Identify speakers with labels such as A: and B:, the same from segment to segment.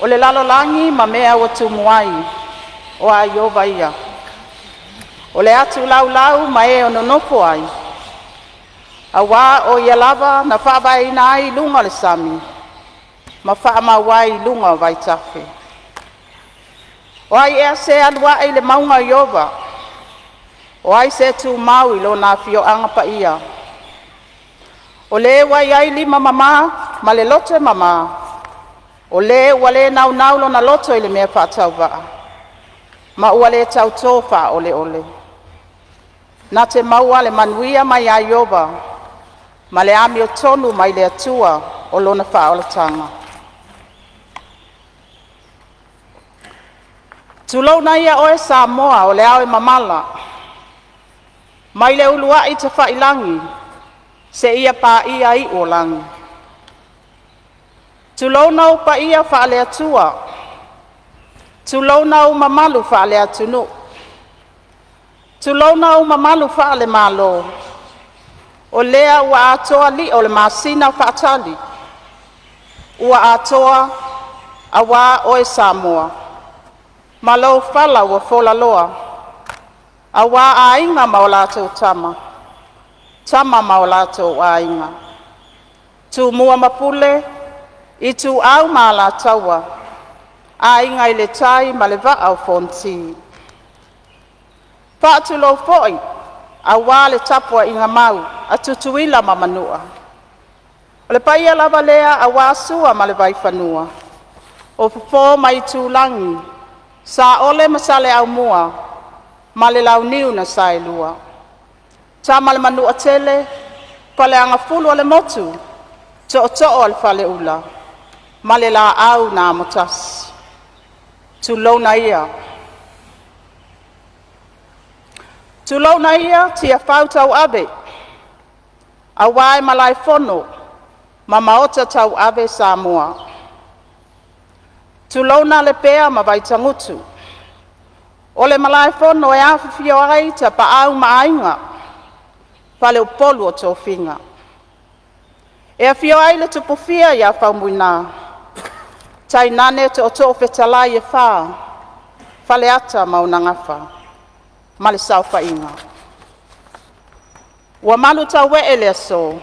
A: O le lalolagi ma mea ua tumu ai, o a Ieova ia. O le atu laulau ma e nonofo ai, auā o Ia lava na faavaeina ai luga o le sami, ma faamau ai i luga o vaitafe. O ai ea se alu ae i le mauga o Ieova? O ai se tumau i lona afioaga paia? O le ua i ai lima mamā ma le loto e mamā, o le ua le naunau lona loto i le mea faatauvaa, ma ua le tautō faaoleole. Na te maua le manuia mai ia Ieova ma le amiotonu mai le Atua o lona faaolataga. Tulouna ia oe Samoa o le ao e mamala, mai le uluai tafailagi seia paia iu o lagi. Tulouna ou paia faaleatua, tulouna ou mamalu faaleatunuu, tulouna ou mamalu faalemalo, o lea ua atoa lio o le masina faatali, ua atoa aua oe Samoa ma lou fala ua folaloa aua Aiga ma latou Tama, Tama ma o latou Aiga, Tumua ma Pule, Ituau ma Alataua, Aiga i le Tai ma le Vaa o Fonoti. Faatulou foi aua le tapuaiga mau a Tutuila ma Manua. O le paia lava lea aua Sua ma le Vaifanua, o Fofo ma Aitulagi, Saole ma Saleaaumua ma le Launiu na Saelua, Tama a le Manuatele, Faleagafulu o le Motu, Tootoo o le Faleula ma le Laau na Amotasi. Tulouna ia. Tulouna ia Tiafau tauave, aua e malaefono ma maota tauave Samoa. Tulouna Lepea ma Vaitagutu, o le malaefono e afifio ai Tapaau ma Aiga, faleupolu o tofiga. E afio ai le Tupufia ia Faumuina, tainane tootoo fetalai e fa, Faleata ma ona gafa ma le saofaiga. Ua malutauee le aso,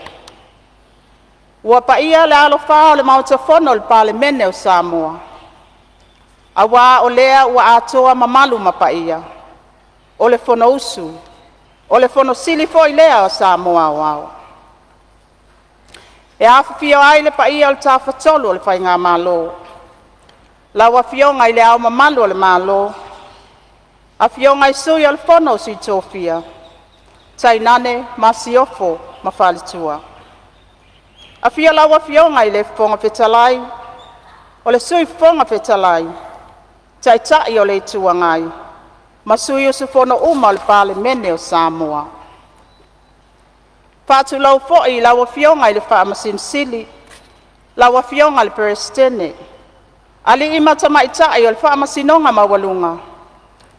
A: ua paia le alafa o le Maota Fono o le Palemene o Samoa, aua o lea ua atoa mamalu ma paia o le Fonousu, o le Fono Sili foi lea a Samoa Aoao. E afifio ai le paia o le Tafatolu o le Faigamalo, lau Afioga i Le Ao Mamalu o le Malo, Afioga i Sui o le Fono a Sui Tofia, tainane Masiofo ma Faletua. Afio lau Afioga i le Fofoga Fetalai, o le Sui Fofoga Fetalai, Taitai o le Itu Agai ma sui usufono uma o le Palemene o Samoa. E faatulou foi i lau Afioga i le Faamasino Sili, lau Afioga i le Peresetene, alii ma tamaitai o le Faamasinoga Maualuga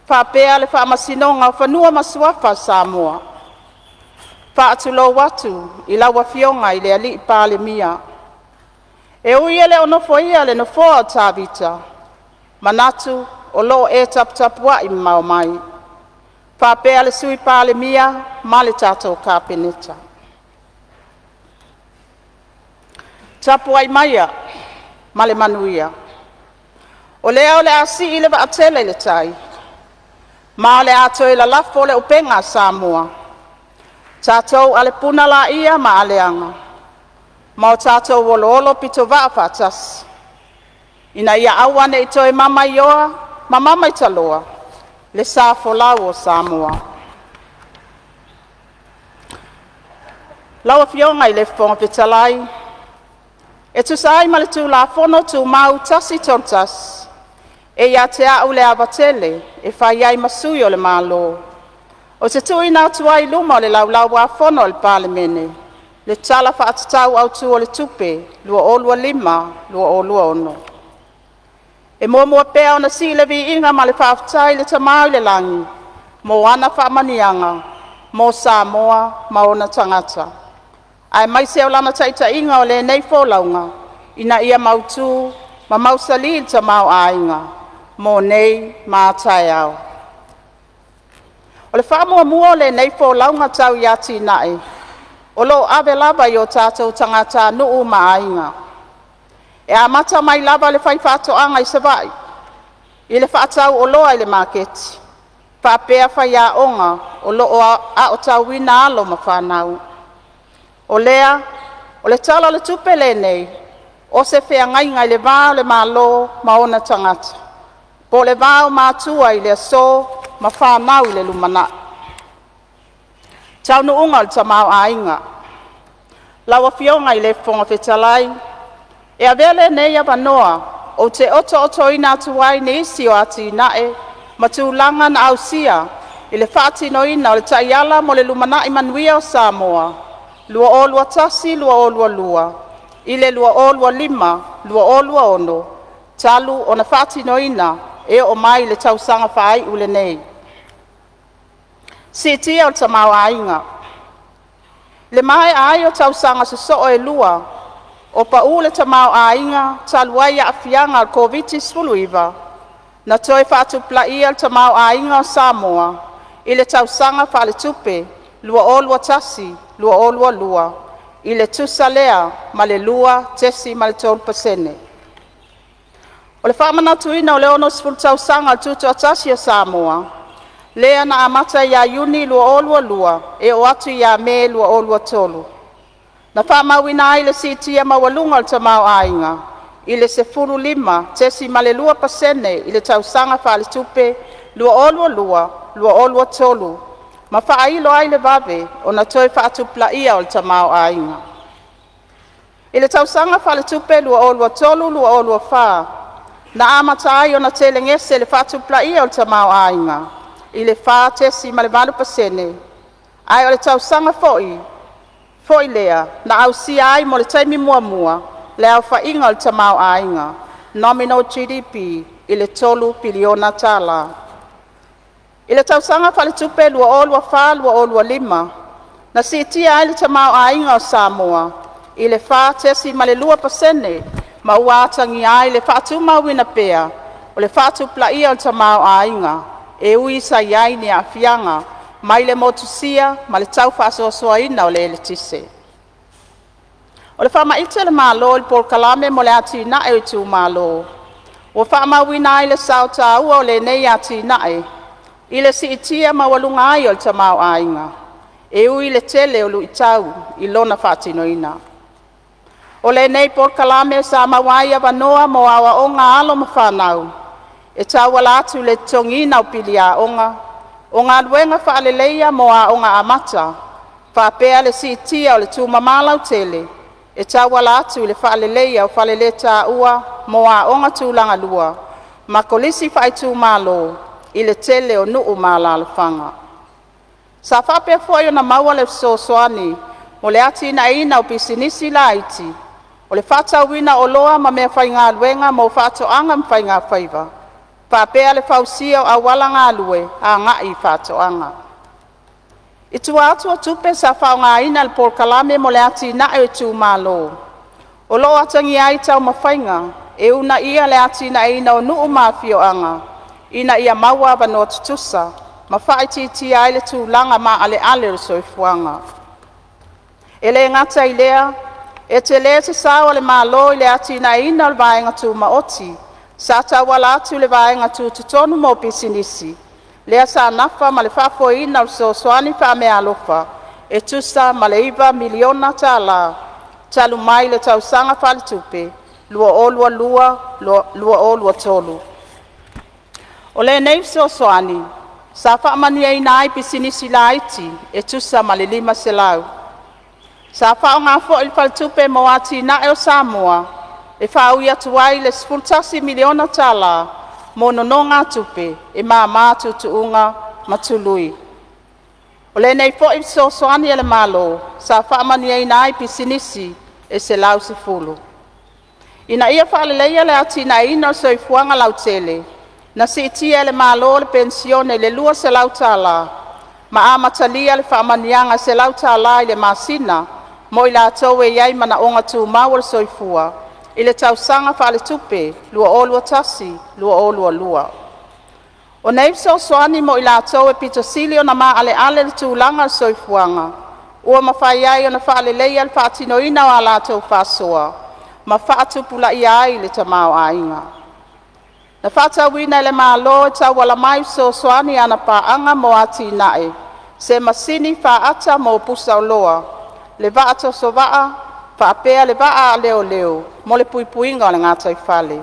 A: faapea le Faamasinoga o Fanua ma Suafa o Samoa. E faatulou atu i lau Afioga i le Palemia. E ui e le o nofoia le nofoa o Tavita, manatu o lo o e taputapuai mamao mai, faapea le Sui Palemia ma le tatou Kapeneta. Tapuai maia ma le manuia, o lea o le a sii le vaatele i le tai, ma o le a toe lalafo le upega a Samoa. Tatou ale puna laia ma aleaga ma o tatou oloolopitovaa faatasi, ina ia aua ne i toe mamaioa ma mamaitaloa le sa folau o Samoa. Lau Afioga i le Fofoga Fetalai, e tusa ai ma le Tulafono Tumau 131, e ia te a'u le ava tele e fai ai ma sui o le Malo, ou te tuuina atu ai i luma o le Laulau-a-Fono a le Palemene le Tala Faatatau Autu o le Tupe 2025/2026. E muamua pea ona sii le viiga ma le faafetai i le Tama i le Lagi mo ana faamanuiaga mo Samoa ma ona tagata, aemaise o Lana taitaiga o lenei folauga ina ia mautu ma mausali le tamaoaiga mo nei ma a taeao. O le faamuamua o lenei folauga tau i atinae, o loo ave lava i o tatou tagatanuu ma aiga, e amata mai lava i le faifaatoaga i Savaii, i le faatauoloa i le maketi, faapea faiaoga o loo aotauina alo ma fanau. O lea, o le Tala o le Tupe lenei, o se feagaiga i le va o le Malo ma ona tagata, po o le va o matua i le aso ma fanau i le lumanai. Taunuuga o le Tamaoaiga. Lau Afioga i le Fofoga Fetalai, E avea lenei avanoa ou te otootoina atu ai nisi o atinae ma tulaga na ausia i le faatinoina o le Taiala mo le Lumanai Manuia o Samoa 2021-2022 i le 2025-2026, talu ona faatinoina e oo mai i le tausaga faaiu lenei. Siitia o le Tamaoaiga. I le maea ai o tausaga sosoo e lua o pau le tamaoaiga talu ai aafiaga o le Koviti-19, na toe faatupulaia le tamaoaiga o Samoa i le tausaga faaletupe 2021/2022 i le tusa lea ma le 2.3%. O le faamanatuina o le 60 tausaga o le Tutoatasi o Samoa, lea na amata ia Iuni 2022 e oo atu ia Me 2023, na faamauina ai le siitia maualuga o le tamaoaiga i le 15.2% i le tausaga faaletupe 2022/2023, ma faailo ai le vave ona toe faatupulaia o le tamaoaiga. I le tausaga faaletupe 2023/2024, na amata ai ona telegese le faatupulaia o le tamaoaiga i le 4.8%, ae o le tausaga foi lea na ausia ai mo le taimi muamua le aofaiga o le tamaoaiga (nominal GDP) i le $3 piliona. I le tausaga faaletupe 2024/2025, na siitia ai le tamaoaiga o Samoa i le 4.2% ma ua atagia ai le faatumauina pea o le faatupulaia o le tamaoaiga, e ui sa i ai ni aafiaga mai le motusia ma le tau faasoasoaina o le eletise. O le faamaite a le Malo i le Polokalame mo le Atinae o Itumalo, ua faamauina ai le sao taua o lenei atinae i le siitia maualuga ai o le tamaoaiga, e ui i le tele o luitau i lona faatinoina. O lenei polokalame sa maua ai avanoa mo aoaoga a alo ma fanau, e tauala atu i le totogiina o pili aoga, o galuega faaleleia mo aoga amata, faapea le siitia o le tumama lautele e tauala atu i le faaleleia o faleletaua mo aoga tulagalua ma kolisi faaitumalo i le tele o nuu ma alalafaga. Sa faapea foi ona maua le fesoasoani mo le atinaeina o pisinisi laiti, o le faatauina o oloa ma meafaigaluega mo faatoaga ma faigafaiva, faapea le fausia o auala galue agai i faatoaga. I tua atu o tupe sa faaaogaina i le Polokalame mo le Atinae o Itumalo, o loo atagia ai taumafaiga e uunaia le atinaeina o nuu ma afioaga ina ia maua avanoa tutusa ma faaitiitia ai le tulaga maaleale o le soifuaga. E le gata i lea, e tele se sao a le Malo i le atinaeina o le vaega tumaoti sa tauala atu i le Vaega Tutotonu mo Pisinisi, lea sa nafa ma le faafoeina o fesoasoani faameaalofa e tusa ma le $9 miliona tala talu mai le tausaga faaletupe 2022/2023. O lenei fesoasoani sa faamanuiaina ai pisinisi laiti e tusa ma le 500. Sa faaaoga foi le Faletupe mo Atinae o Samoa e faaui atu ai le $11 miliona tala mo nonogatupe e mama tuutuuga ma tului. O lenei foi fesoasoani a le Malo sa faamanuiaina ai pisinisi e 110. Ina ia faaleleia le atinaeina o le soifuaga lautele, na siitia e le Malo le penisione i le $200 tala, ma amatalia le faamanuiaga e $100 tala i le masina mo i latou e i ai manaoga tumau o le soifua, i le tausaga faaletupe 2021/2022. O nei fesoasoani mo i latou e pito sili ona maaleale le tulaga o le soifuaga, ua mafai ai ona faaleleia le faatinoina o a latou faasoa ma faatupulaia ai le tamaoaiga. Na fa'atauina e le Malo e tauala mai i fesoasoani a ana Paaga mo Atina'e se masini faata mo pusaoloa, le vaa tosovaa, faapea le vaa a leoleo mo le puipuiga o le gataifale,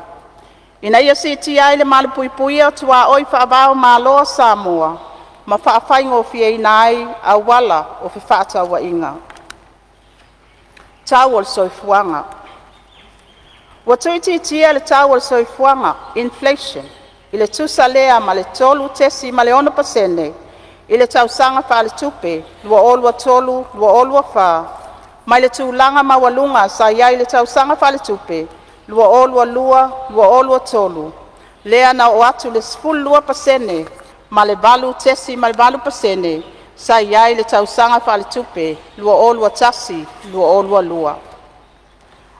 A: ina ia siitia ai le malupuipuia o tuaoi faava-o-Malo a Samoa ma faafaigofieina ai auala o fefaatauaiga. Tau o le Soifuaga Ua tuuitiitia le tau o le soifuaga (inflation) i le tusa lea ma le 3.6% i le tausaga faaletupe 2023/2024, mai le tulaga maualuga sa i ai i le tausaga faaletupe 2022/2023, lea na oo atu i le 12% ma le 8.8% sa i ai i le tausaga faaletupe 2021/2022.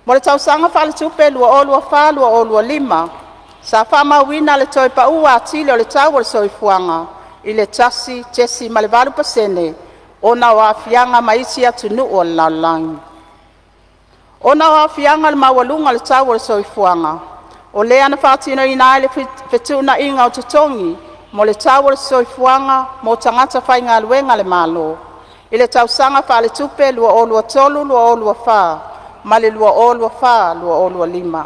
A: Mo le tausaga faaletupe 2024/2025, sa faamauina le toe pau atili o le tau o le soifuaga i le 1.8% ona o aafiaga mai isi atunuu o le lalolagi. Ona o aafiaga o le maualuga o le tau o le soifuaga, o lea na faatinoina ai le fetuunaiga o totogi mo le tau o le soifuaga mo tagata faigaluega a le Malo i le tausaga faaletupe 2023/2024 ma le 2024/2025.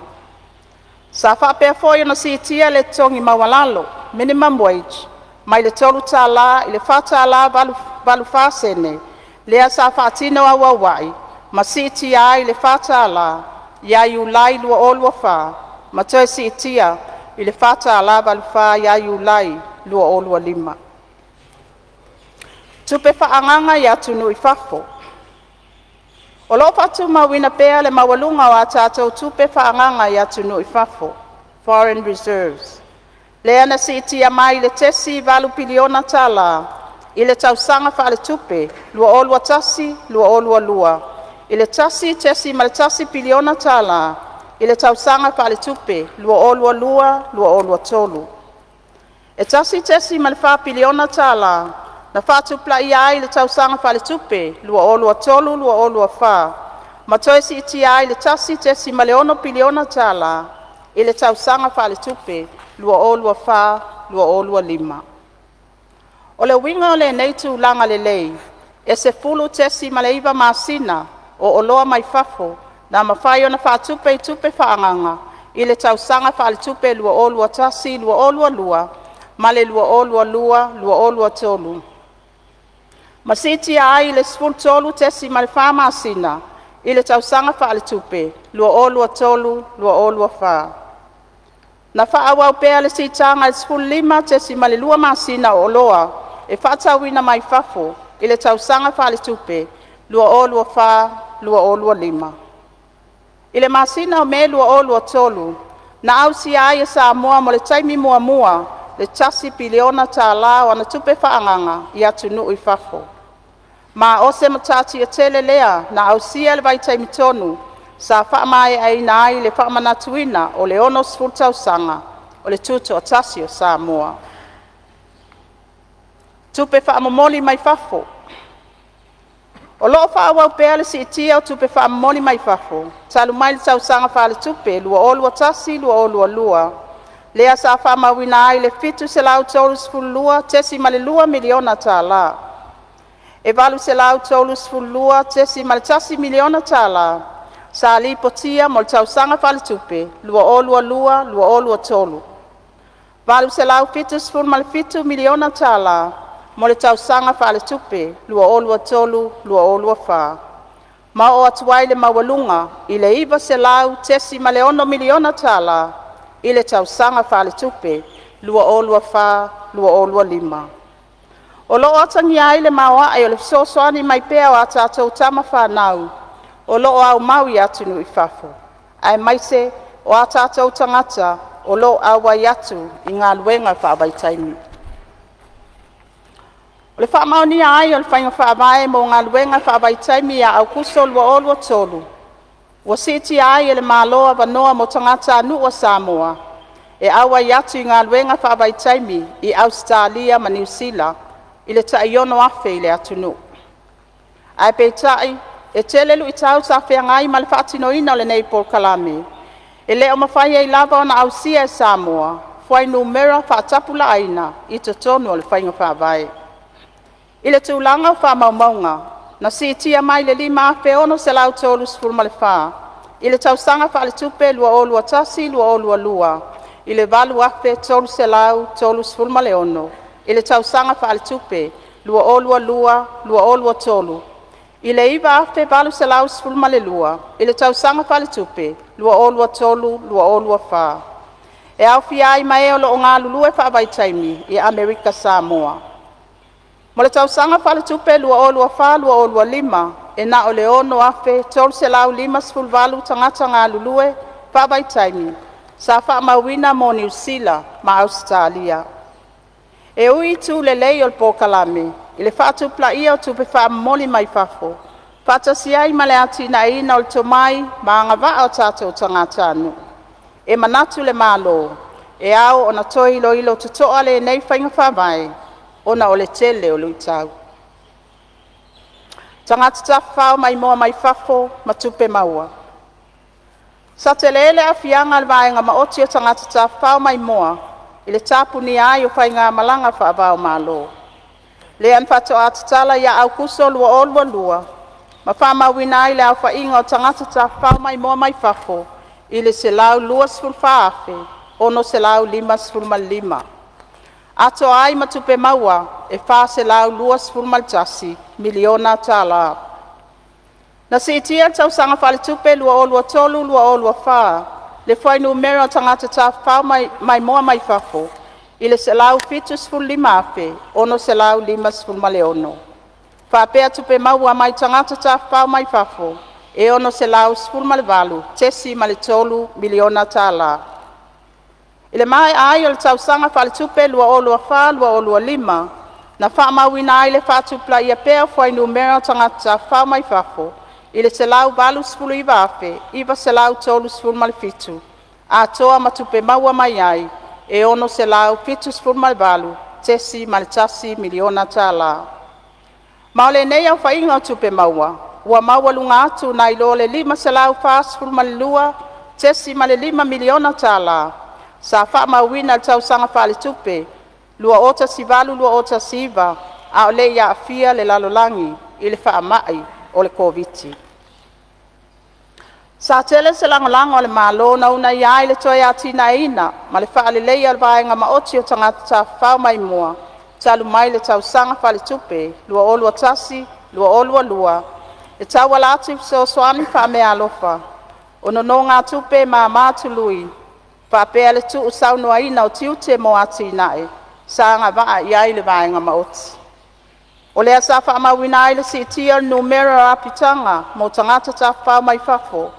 A: Sa faapea foi ona siitia le totogi maualalo (minimum wage) mai le $3.00 i le $4.84 lea sa faatino auauai ma siitia ai i le $4.00 ia Iulai 2024 ma toe siitia i le $4.84 ia Iulai 2025. Tupe Faaagaga i Atunuu i Fafo: O lo'o fa'atumauina pea le maualuga o a tatou tupe faaagaga i atunuu i fafo (foreign reserves), lea na siitia mai i le $.8 piliona tala i le tausaga faaletupe 2021/2022 i le $1.1 piliona tala i le tausaga faaletupe 2022/2023. E $1.4 piliona tala na faatupulaia ai i le tausaga faaletupe 2023/2024 ma toe siitia ai i le $1.6 piliona tala i le tausaga faaletupe 2024/2025. O le uiga o lenei tulaga lelei, e 10.9 masina o oloa mai fafo na mafai ona faatupe i tupe faaagaga i le tausaga faaletupe 2021/2022 ma le 2022/2023, ma siitia ai i le 13.4 masina i le tausaga faaletupe 2023/2024. Na faaauau pea le siitaga i le 15.2 masina o oloa e faatauina mai fafo i le tausaga faaletupe 2024/2025. I le masina o Me 2023, na ausia ai e Samoa mo le taimi muamua le tasi piliona tala o ana tupe faaagaga i atunuu i fafo, ma o se matatia tele lea na ausia i le vaitaimi tonu sa faamaeaina ai le faamanatuina o le 60 tausaga o le Tutoatasi o Samoa. Tupe Faamomoli mai Fafo: O lo'o fa'aauau pea le siitia o tupe faamomoli mai fafo, talu mai le tausaga faaletupe 2021/2022, lea sa faamauina ai le $732.2 miliona tala. E $832.1 miliona tala sa lipotia mo le tausaga faaletupe 2022/2023. $877 miliona tala mo le tausaga faaletupe 2023/2024, ma oo atu ai le maualuga i le $900.6 miliona tala i le tausaga faaletupe 2024/2025. O lo'o atagia ai le maoae o le fesoasoani mai pea o a tatou tama fanau o lo'o aumau i atunuu i fafo, aemaise o a tatou tagata o lo'o auai atu i galuega faavaitaimi. O le faamaonia ai o le Faiga Faavae mo Galuega Faavaitaimi ia Aokuso 2023, Ua si'itia ai e le Malo avanoa mo tagatānuu o Samoa e auai atu i galuega faavaitaimi i Ausetalia ma Niu Sila i le tai 6,000 i le atunuu. Ae peitai, e tele lu'itau sa feagai ma le faatinoina o lenei polokalame, e le o mafai ai lava ona ausia e Samoa fuainumera faatapulaaina i totonu o le Faiga Faavae. I le tulaga o faamaumauga, na si'itia mai le 5,634 i le tausaga faaletupe 2021/22 i le 8,336 i le tausaga faaletupe 2022/2023, i le 9,812 i le tausaga faaletupe 2023/2024. E aofia ai ma e o lo'o galulue faavaitaimi i Amerika Samoa. Mo le tausaga faaletupe 2024/2025, e na o le 6,358 tagata galulue faavaitaimi sa faamauina mo Niu Sila ma Ausetalia. E ui i itu lelei o le polokalame i le faatupulaia o tupe faamomoli mai fafo, faatasi ai ma le atinaeina o le tomai ma agavaa o tatou tagatanuu, e manatu le Malo, e ao ona toe iloilo totoa lenei faiga faavae ona o le tele o luitau. Tagata Tafafao Maimoa mai Fafo ma Tupe Maua: Sa telē le aafiaga o le vaega maoti o tagata tafafao maimoa i le tapunia ai o faigamalaga faava-o-Malo, lea na faato'a tatala ia Aukuso 2022, ma faamauina ai le aofaiga o tagata tafafao maimoa mai fafo i le 124,655, atoa ai ma tupe maua e $421 miliona tala. Na si'itia i le tausaga faaletupe 2023/2024 le fuainumera o tagata tafafao maimoa mai fafo i le 175,656, faapea tupe maua mai tagata tafafao mai fafo e $618.3 miliona tala. I le maea ai o le tausaga faaletupe 2024/2025, na faamauina ai le faatupulaia pea o fuainumera o tagata tafafao mai fafo i le 189,937, atoa ma tupe maua mai ai e $678.1 miliona tala. Ma o lenei aofaiga o tupe maua, ua maualuga atu nai lo le $542.5 miliona tala sa faamauina i le tausaga faaletupe 2018/2019, a o le i aafia le lalolagi i le faamai ole Koviti. Sa tele se lagolago a le Malo na uunaia ai le toe atinaeina ma le faaleleia o le vaega maoti o tagata tafafao maimoa talu mai le tausaga faaletupe 2021/2022 e tauala atu i fesoasoani faameaalofa, o nonōgātupe e māmā tului, faapea le tu'usaunoaina o tiute mo atinae sa agavaa i ai le vaega maoti. O lea sa faamauina ai le siitia o le numera o apitaga mo tagata tafafao mai fafo,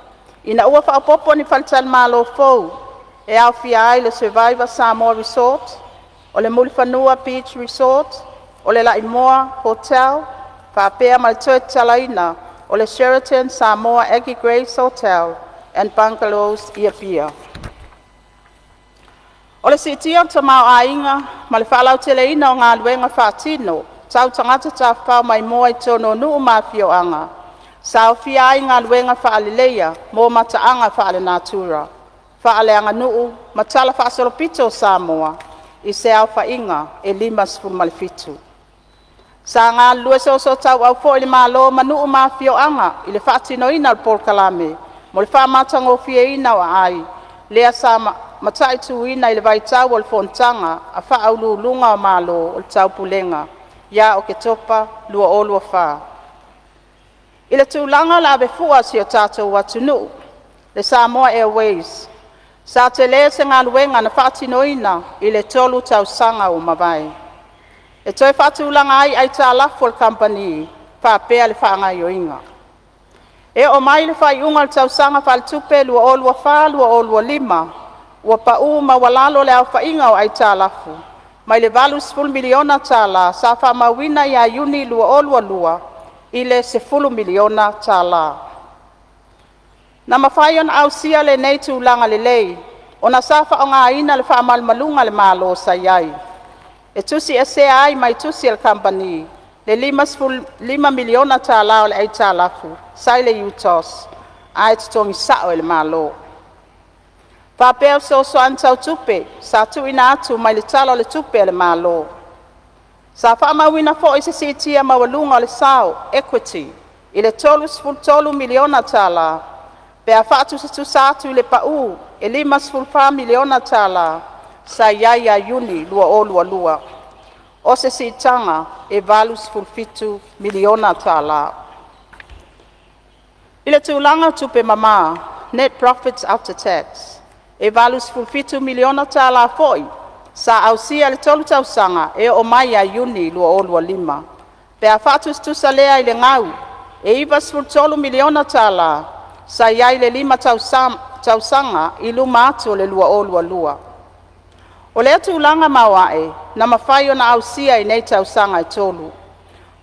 A: ina ua faaopoopo ni faletalimalo fou e aofia ai le Survivor Samoa Resort, o le Mulifanua Beach Resort, o le La'imua Hotel faapea ma le toe tatalaina o le Sheraton Samoa Aggie Grace Hotel and Bungalows i Apia. O le siitia o le tamaoaiga ma le faalauteleina o galuega faatino tau tagata tafafao maimoa i totonu o nuu ma afioaga, sa aofia ai galuega faaleleia mo mataaga faalenatura, faaleaganuu ma talafaasolopito o Samoa, i se aofaiga e 57. Sa galulue soosootaua foi le Malo ma nuu ma afioaga i le faatinoina o le polokalame mo le faamatagofieina o aai, lea sa mataituina i le vaitau o le fonotaga a Faauluuluga o Malo o le Taupulega ia Oketopa 2024. I le tulaga o le ave fua a si o tatou atunuu, le Samoa Airways, sa telē se galuega na faatinoina i le tolu tausaga ua mavae, e toe faatulaga ai aitalafu a le Kamupani faapea le faagaoioiga. E oo mai i le faaiuga o le tausaga faaletupe 2024/2025, ua pa'u maualalo le aofaiga o aitalafu mai le $80 miliona tala sa faamauina ia Iuni 2022 i le $10 miliona tala. Na mafai ona ausia lenei tulaga lelei, ona sa fa'aaogaina le fa'amalumaluga a le Malo sa iai, e tusiesea ai mai tusi a le Kamupani le $5 miliona tala o le aitalafu sa i le UTOS ae totogi sa'o e le Malo, faapea fesoasoani tau tupe sa tuuina atu mai le Tala o le Tupe a le Malo. Sa fa'amauina foi se siitia maualuga o le sao (equity) i le $33 miliona tala, pe a fa'atusatusa atu i le pa'u e $54 miliona tala sa i ai ia Iuni 2022, o se si'itaga e $87 miliona tala. I le tulaga o tupe mamā (Net Profits After Tax), e $87 miliona tala foi sa ausia i le tolu tausaga e oo mai ia Iuni 2025, pe a fa'atusatusa lea i le gau e $93 miliona tala sa i ai i le lima tausaga i luma atu o le 2022. O lea tulaga maoae na mafai ona ausia i nei tausaga e tolu,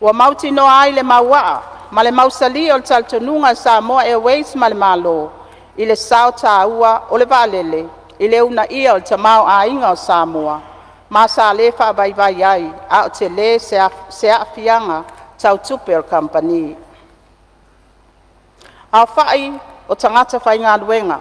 A: ua mautinoa ai le mauaa ma le mausali o le talitonuga a le Samoa Airways ma le Malo, i le sao taua o le vaalele i le uunaia o le tamaoaiga o Samoa, ma sa le faavaivai ai, a o tele se aafiaga tau tupe o le Kamupani. Aofa'i o Tagata Faigaluega.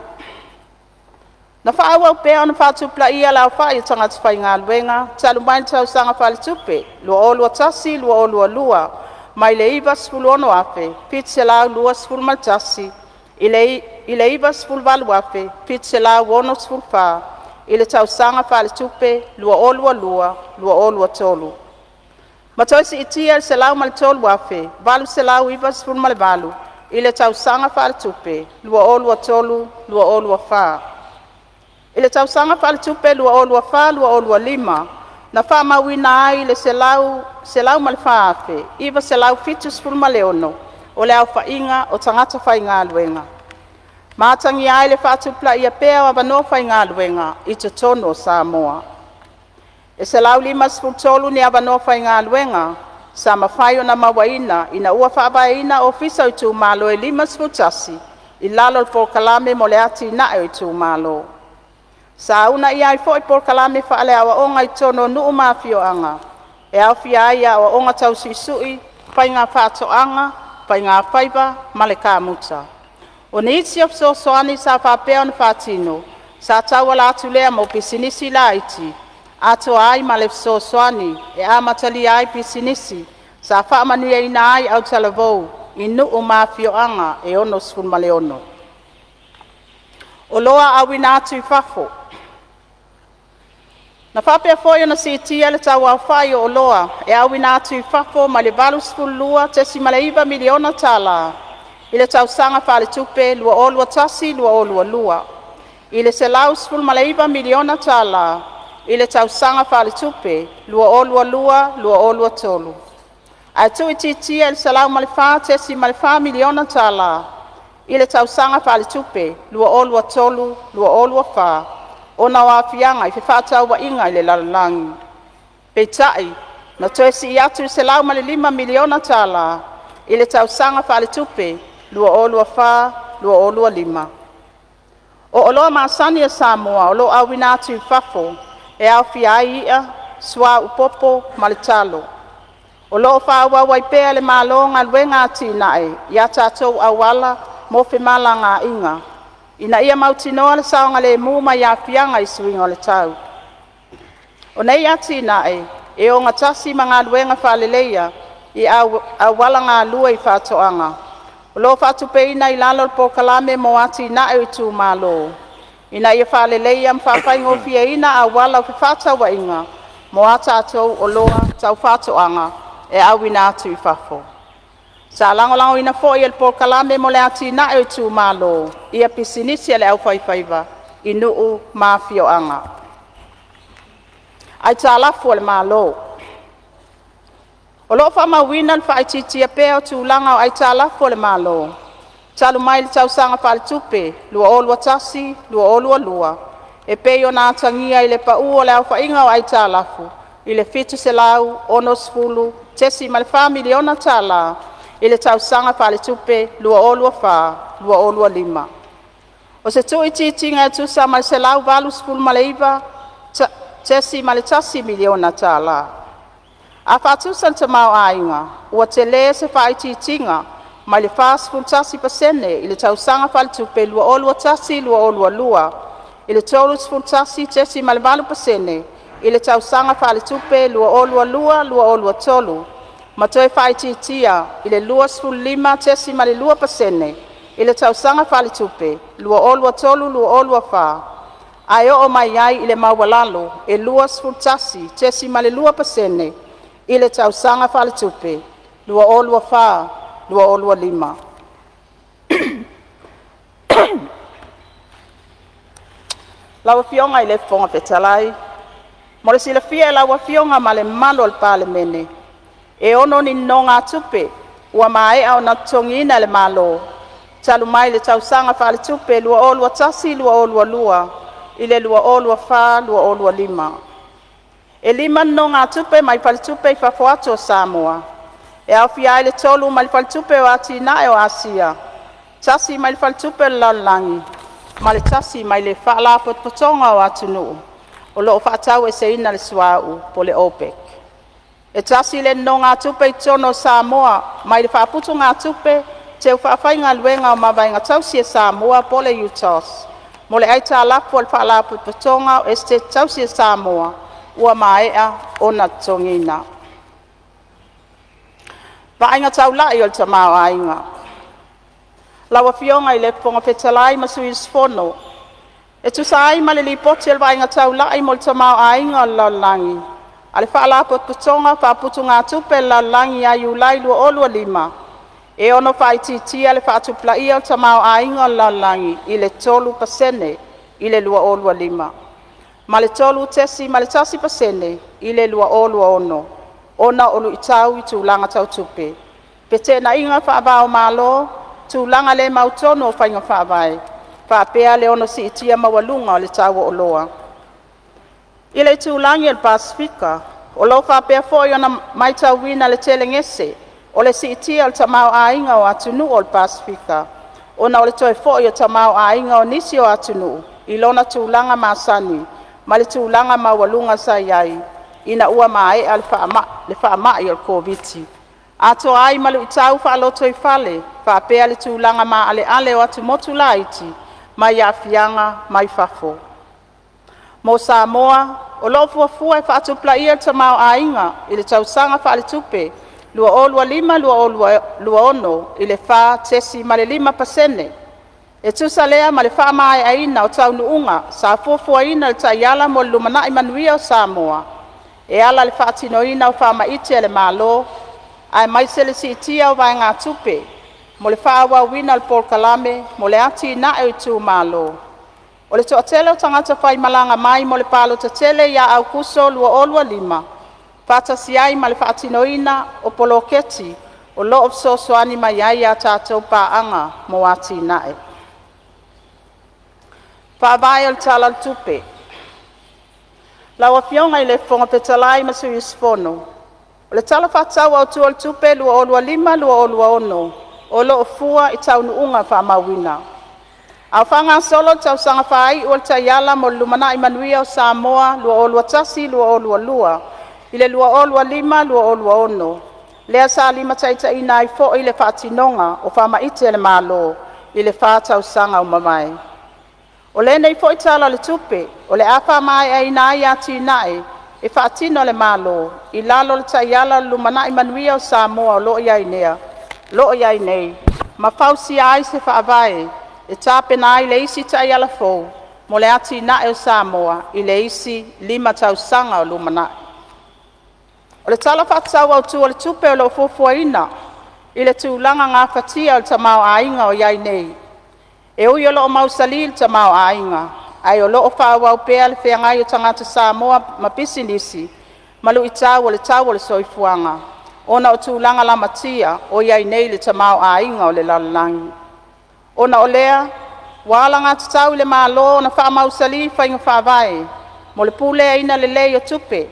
A: Na fa'aauau pea ona fa'atupula'ia le aofai o tagata faigaluega talu mai le tausaga faaletupe 2021/2022 mai le 96,721 i le 98,764 i le tausaga faaletupe 2022/2023, ma toe si'itia i le 103,898 i le tausaga faaletupe 2023/2024. I le tausaga faaletupe 2024/2025, na faamauina ai le 104,976 o le aofaiga o tagata faigaluega, ma atagia ai le faatupulaia pea o avanoa faigaluega i totonu o Samoa. E 153 ni avanoa faigaluega sa mafai ona mauaina ina ua faavaeina Ofisa o Itumalo e 51 i lalo o le Polokalame mo le Atinae o Itumalo. Sa uunaia ai foi polokalame faale-aoaoga i totonu o nuu ma afioaga, e aofia ai aoaoga tau suisui, faiga faatoaga, faigafaiva ma le kamuta. O nisi o fesoasoani sa faapea ona faatino, sa tauala atu lea mo pisinisi laiti, atoa ai ma le fesoasoani e amatalia ai pisinisi sa faamanuiaina ai autalavou i nuu ma afioaga e 66. Oloa Auina atu i Fafo. Na faapea foi ona si'itia le tauaofa'i o oloa e auina atu i fafo mai le $82.9 miliona tala i le tausaga faaletupe 2021/2022 i le $119 miliona tala i le tausaga faaletupe 2022/2023, ae tu'uitiitia i le $104.4 miliona tala i le tausaga faaletupe 2023/2024, ona o aafiaga i fefa'atauaiga i le lalolagi. Peitai, na toe si'i atu i le $105 miliona tala i le tausaga faaletupe 2024/2025. O oloa masani a Samoa o lo'o auina atu i fafo e aofia ai i'a, suauu popo ma le talo. O lo'o fa'aauau ai pea e le Malo galuega atina'e i a tatou auala mo femalagaa'iga, ina ia mautinoa le saogalemu mai aafiaga i suiga o le tau. O nei atina'e e o gatasi ma galuega faaleleia i auala galue i faatoaga, o lo'o fa'atupeina i lalo o le Polokalame mo Atina'e o Itumalo, ina ia faaleleia ma faafaigofieina auala o fefa'atauaiga mo a tatou oloa tau faatoaga e auina atu i fafo. Sa lagolagoina foi e le Polokalame mo le Atinae o Itumalo ia pisinisi a le aufaifaiva i nuu ma afioaga. Aitalafu a le Malo. O lo'o fa'amauina le fa'aitiitia pea o tulaga o aitalafu a le Malo, talu mai le tausaga faaletupe 2021/2022, e pei ona atagia i le pa'u o le aofaiga o aitalafu i le $760.4 miliona tala i le tausaga faaletupe 2024/2025. O se tuuitiitiga e tusa ma le $189.1 miliona tala. A faatusa le tamaoaiga, ua telē se faaitiitiga mai le 41% i le tausaga faaletupe 2021/2022 i le 31.8% i le tausaga faaletupe 2022/2023, ma toe faaitiitia i le 25.2% i le tausaga faaletupe 2023/2024, ae oo mai ai i le maualalo e 21.2% i le tausaga faaletupe 2024/2025. Lau Afioga i le Fofoga Fetalai, Mo le silafia e lau Afioga ma le mamalu o le Palemene, e 6 ni nonogatupe ua maea ona totogiina e le Malo talu mai le tausaga faaletupe 2021/2022 i le 2024/2025. E 5 nonogatupe mai Faletupe i fafo atu o Samoa, e aofia ai le 3 mai le Faletupe o Atinae o Asia, tasi mai le Faletupe o le Lalolagi ma le tasi mai le Faalapotopotoga o Atunuu o lo o Faataueseina le Suauu (OPEC). E tasi le nonogatupe i totonu o Samoa mai le Faaputugatupe Teufaafaigaluega o Mavaega Tausi a Samoa po o le UTOS, mo le aitalafu a le Faalapotopotoga o Esetete Tausi a Samoa ua maea ona totogiina. Vaaiga taulai o le Tamaoaiga. Lau Afioga i le Fofoga Fetalai ma Sui Usufono, E tusa ai ma le Lipoti a le Vaaiga Taulai mo le Tamaoaiga o le Lalolagi a le Faalapotopotoga o Faaputugatupe a le Lalolagi ia Iulai 2025, e ono faaitiitia le faatupulaia o le tamaoaiga o le lalolagi i le 3% i le 2025, ma le 3.1% i le 2026, ona o luitau i tulaga tau tupe, feteenaiga faava-o-Malo, tulaga le mautonu o faiga faavae, faapea le ono siitia maualuga o le tau o oloa. I le itulagi o le Pasefika, o lo o faapea foi ona matauina le tele gese o le siitia o le tamaoaiga o atunuu o le Pasefika, ona o le toe foi o tamaoaiga o nisi o atunuu i lona tulaga masani mai le tulaga maualuga sa i ai ina ua maea le faamai o le Koviti, atoa ai ma luitau faalotoifale faapea le tulaga maaleale o atumotu laiti mai aafiaga mai fafo. Mo Samoa, o lo o fuafua e faatupulaia le tamaoaiga i le tausaga faaletupe 2025/2026 i le 4.5%. E tusa lea ma le faamaeaina o taunuuga sa fuafuaina i le Taiala mo le Lumanai Manuia o Samoa, e ala i le faatinoina o faamaite a le Malo, aemaise le siitia o vaegatupe mo le faaauauina o le polokalame mo le Atinae o Itumalo. O le toatele o tagata faimalaga mai mo le palota tele ia Aokuso 2025, faatasi ai ma le faatinoina o poloketi o lo o fesoasoani mai ai a tatou paaga mo atinae. Faavae o le Tala o le Tupe. Lau Afioga i le Fofoga Fetalai ma Sui Usufono, O le Tala Faatatau Autu o le Tupe 2025/2026 o lo o fua i taunuuga faamauina. A o faagasolo le tausaga faaiu o le Taiala mo le Lumanai Manuia o Samoa 2021/2022 i le 2025/2026, lea sa limataitaiina ai foi le faatinoga o faamaite a le Malo i le 4 tausaga ua mavae. O lenei foi Tala o le Tupe o le a faamaeaina ai atinae e faatino e le Malo i lalo o le Taiala o le Lumanai Manuia o Samoa o lo o i ai nei, ma fausia ai se faavae e tapena ai le isi Taiala fou mo le atinae o Samoa i le isi 5 tausaga o lumanai. O le Tala Faatatau Autu o le Tupe o lo o fuafuaina i le tulaga gafatia o le tamaoaiga o i ai nei. E ui o lo o mausali le tamaoaiga, ae o lo o faaauau pea le feagai o tagata Samoa ma pisinisi ma luitau o le tau o le soifuaga, ona o tulaga lamatia o i ai nei le tamaoaiga o le lalolagi. Ona o lea, ua alagatatau i le Malo ona faamausali faiga faavae mo le puleaina lelei o tupe,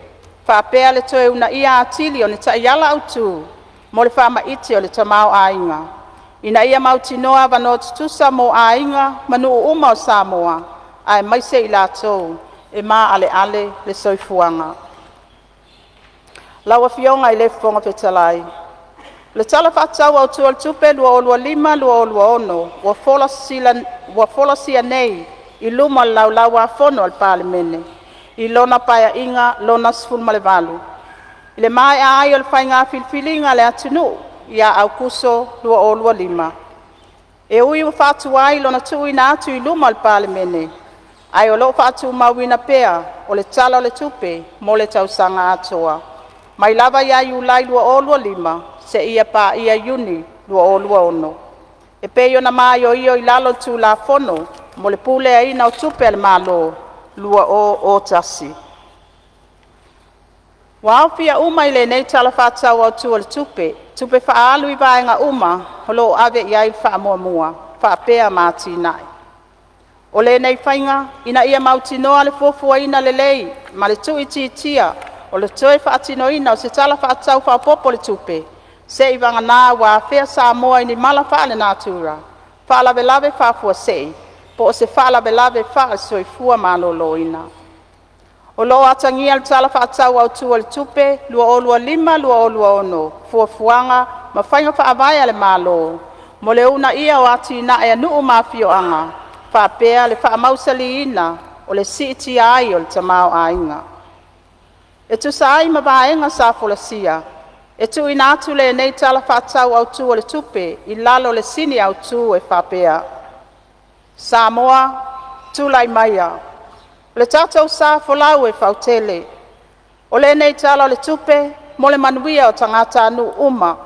A: faapea le toe uunaia atili o ni taiala autu mo le faamaite o le tamaoaiga, Ina ia mautinoa avanoa tutusa mo aiga ma nuu uma o Samoa, aemaise i latou e maaleale le soifuaga. Lau Afioga i le Fofoga Fetalai, O le Tala Faatatau Autu o le Tupe 2025/2026 ua folasia nei i luma o le Laulau-a-Fono a le Palemene i lona Paeaiga Lona XVIII, i le maea ai o le faiga filifiliga a le atunuu ia Aokuso 2025. E ui ua faatuai lona tuuina atu i luma o le Palemene, ae o lo o faatumauina pea o le Tala o le Tupe mo le tausaga atoa, mai lava ia Iulai 2025 seia paia Iuni 2026, e pei ona maioio i lalo o le Tulafono mo le Puleaina o Tupe a le Malo 2001. Ua aofia uma i lenei Tala Faatatau Autu o le Tupe, tupe faaalu i vaega uma o lo o ave i ai le faamuamua faapea ma atinae. O lenei faiga ina ia mautinoa le fuafuaina lelei ma le tuuitiitia o le toe faatinoina o se Tala Faatatau Faaopoopo o le Tupe, seiavagana ua afea Samoa i ni mala faalenatura, faalavelave faafuasei, po o se faalavelave faale-soifua maloloina. O lo o atagia i le Tala Faatatau Autu o le Tupe 2025/2026 fuafuaga ma faiga faavae a le Malo mo le uunaia o atinae a nuu ma afioaga, faapea le faamausaliina o le siitia ai o le tamaoaiga. E tusa ai ma vaega sa folasia, e tuuina atu lenei Tala Faatatau Autu o le Tupe i lalo o le Sini Autu e faapea: “Samoa, Tulai Maia, Lo Tatou Sa Folau e Fautele”. O lenei Tala o le Tupe mo le manuia o tagatanuu uma,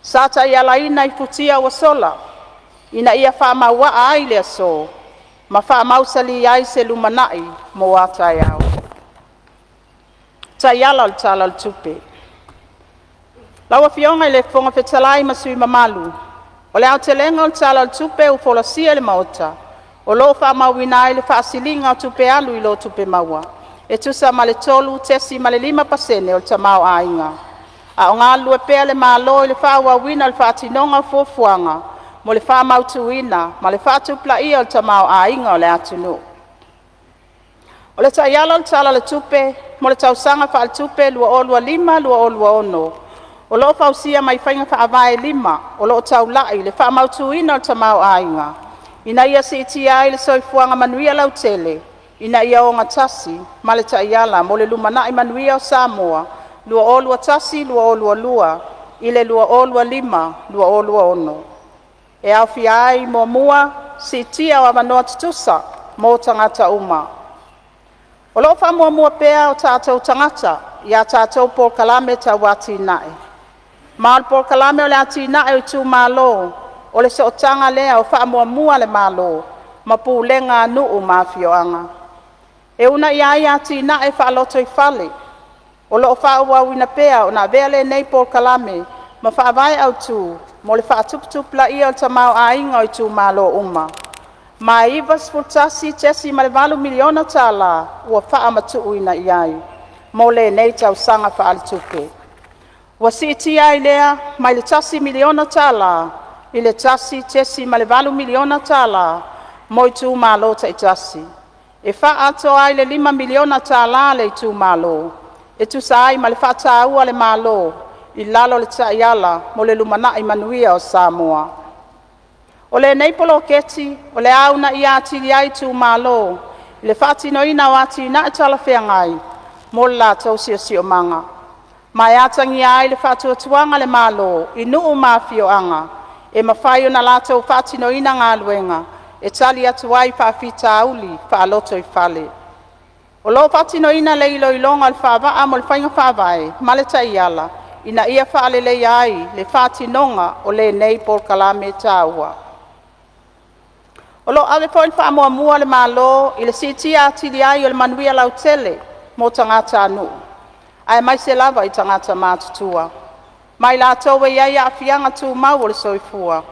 A: sa taialaina i futia ua sola, ina ia faamauaa ai le aso ma faamausali ai se lumanai mo a taeao. Taiala o le Tala o le Tupe: Lau Afioga i le Fofoga Fetalai ma sui usufono mamalu, O le aotelega o le Tala o le Tupe ua folasia i le Maota, o lo o faamauina ai le faasiliga o tupe alu i lo tupe maua e tusa ma le 3.5% o le tamaoaiga, a o galulue pea le Malo i le faaauauina o le faatinoga o fuafuaga mo le faamautuina ma le faatupulaia o le tamaoaiga o le atunuu. O le Taiala o le Tala o le Tupe mo le tausaga faaletupe 2025/2026 o lo o fausia mai faiga faavae e 5 o lo o taulai i le faamautuina o le tamaoaiga, ina ia siitia ai le soifuaga manuia lautele ina ia ogatasi ma le Taiala mo le Lumanai Manuia o Samoa 2021-2022 i le 2025-2026. E aofia ai: 1. Siitia o avanoa tutusa mo tagata uma. O lo o faamuamua pea o tatou tagata i a tatou polokalame tau atinae, ma o le Polokalame o le Atinae o Itumalo o le sootaga lea o faamuamua a le Malo ma pulega a nuu ma afioaga, e uunaia ai atinae faalotoifale. O lo o faaauauina pea ona avea lenei polokalame ma faavae autu mo le faatuputupulaia o le tamaoaiga o itumalo uma, ma e $91.8 miliona tala ua faamatuuina i ai mo lenei tausaga faaletupe. Ua siitia ai lea mai le $1 miliona tala i le $1.8 miliona tala mo itumalo taitasi, e faaatoa ai le $5 miliona tala a le itumalo, e tusa ai ma le faataua a le Malo i lalo o le Taiala mo le Lumanai Manuia o Samoa. O lenei poloketi o le a uunaia atili ai itumalo i le faatinoina o atinae talafeagai mo le latou siosiomaga, ma e atagia ai le faatuatuaga a le Malo i nuu ma afioaga e mafai ona latou faatinoina galuega e tali atu ai i faafitauli faalotoifale. O lo o faatinoina le iloiloga o le faavaa mo le Faiga Faavae ma le Taiala ina ia faaleleia ai le faatinoga o lenei polokalame taua. O lo o ave foi le faamuamua a le Malo i le siitia atili ai o le manuia lautele mo tagatanuu, aemaise lava i tagata matutua, ma i latou e i ai aafiaga tumau o le soifua.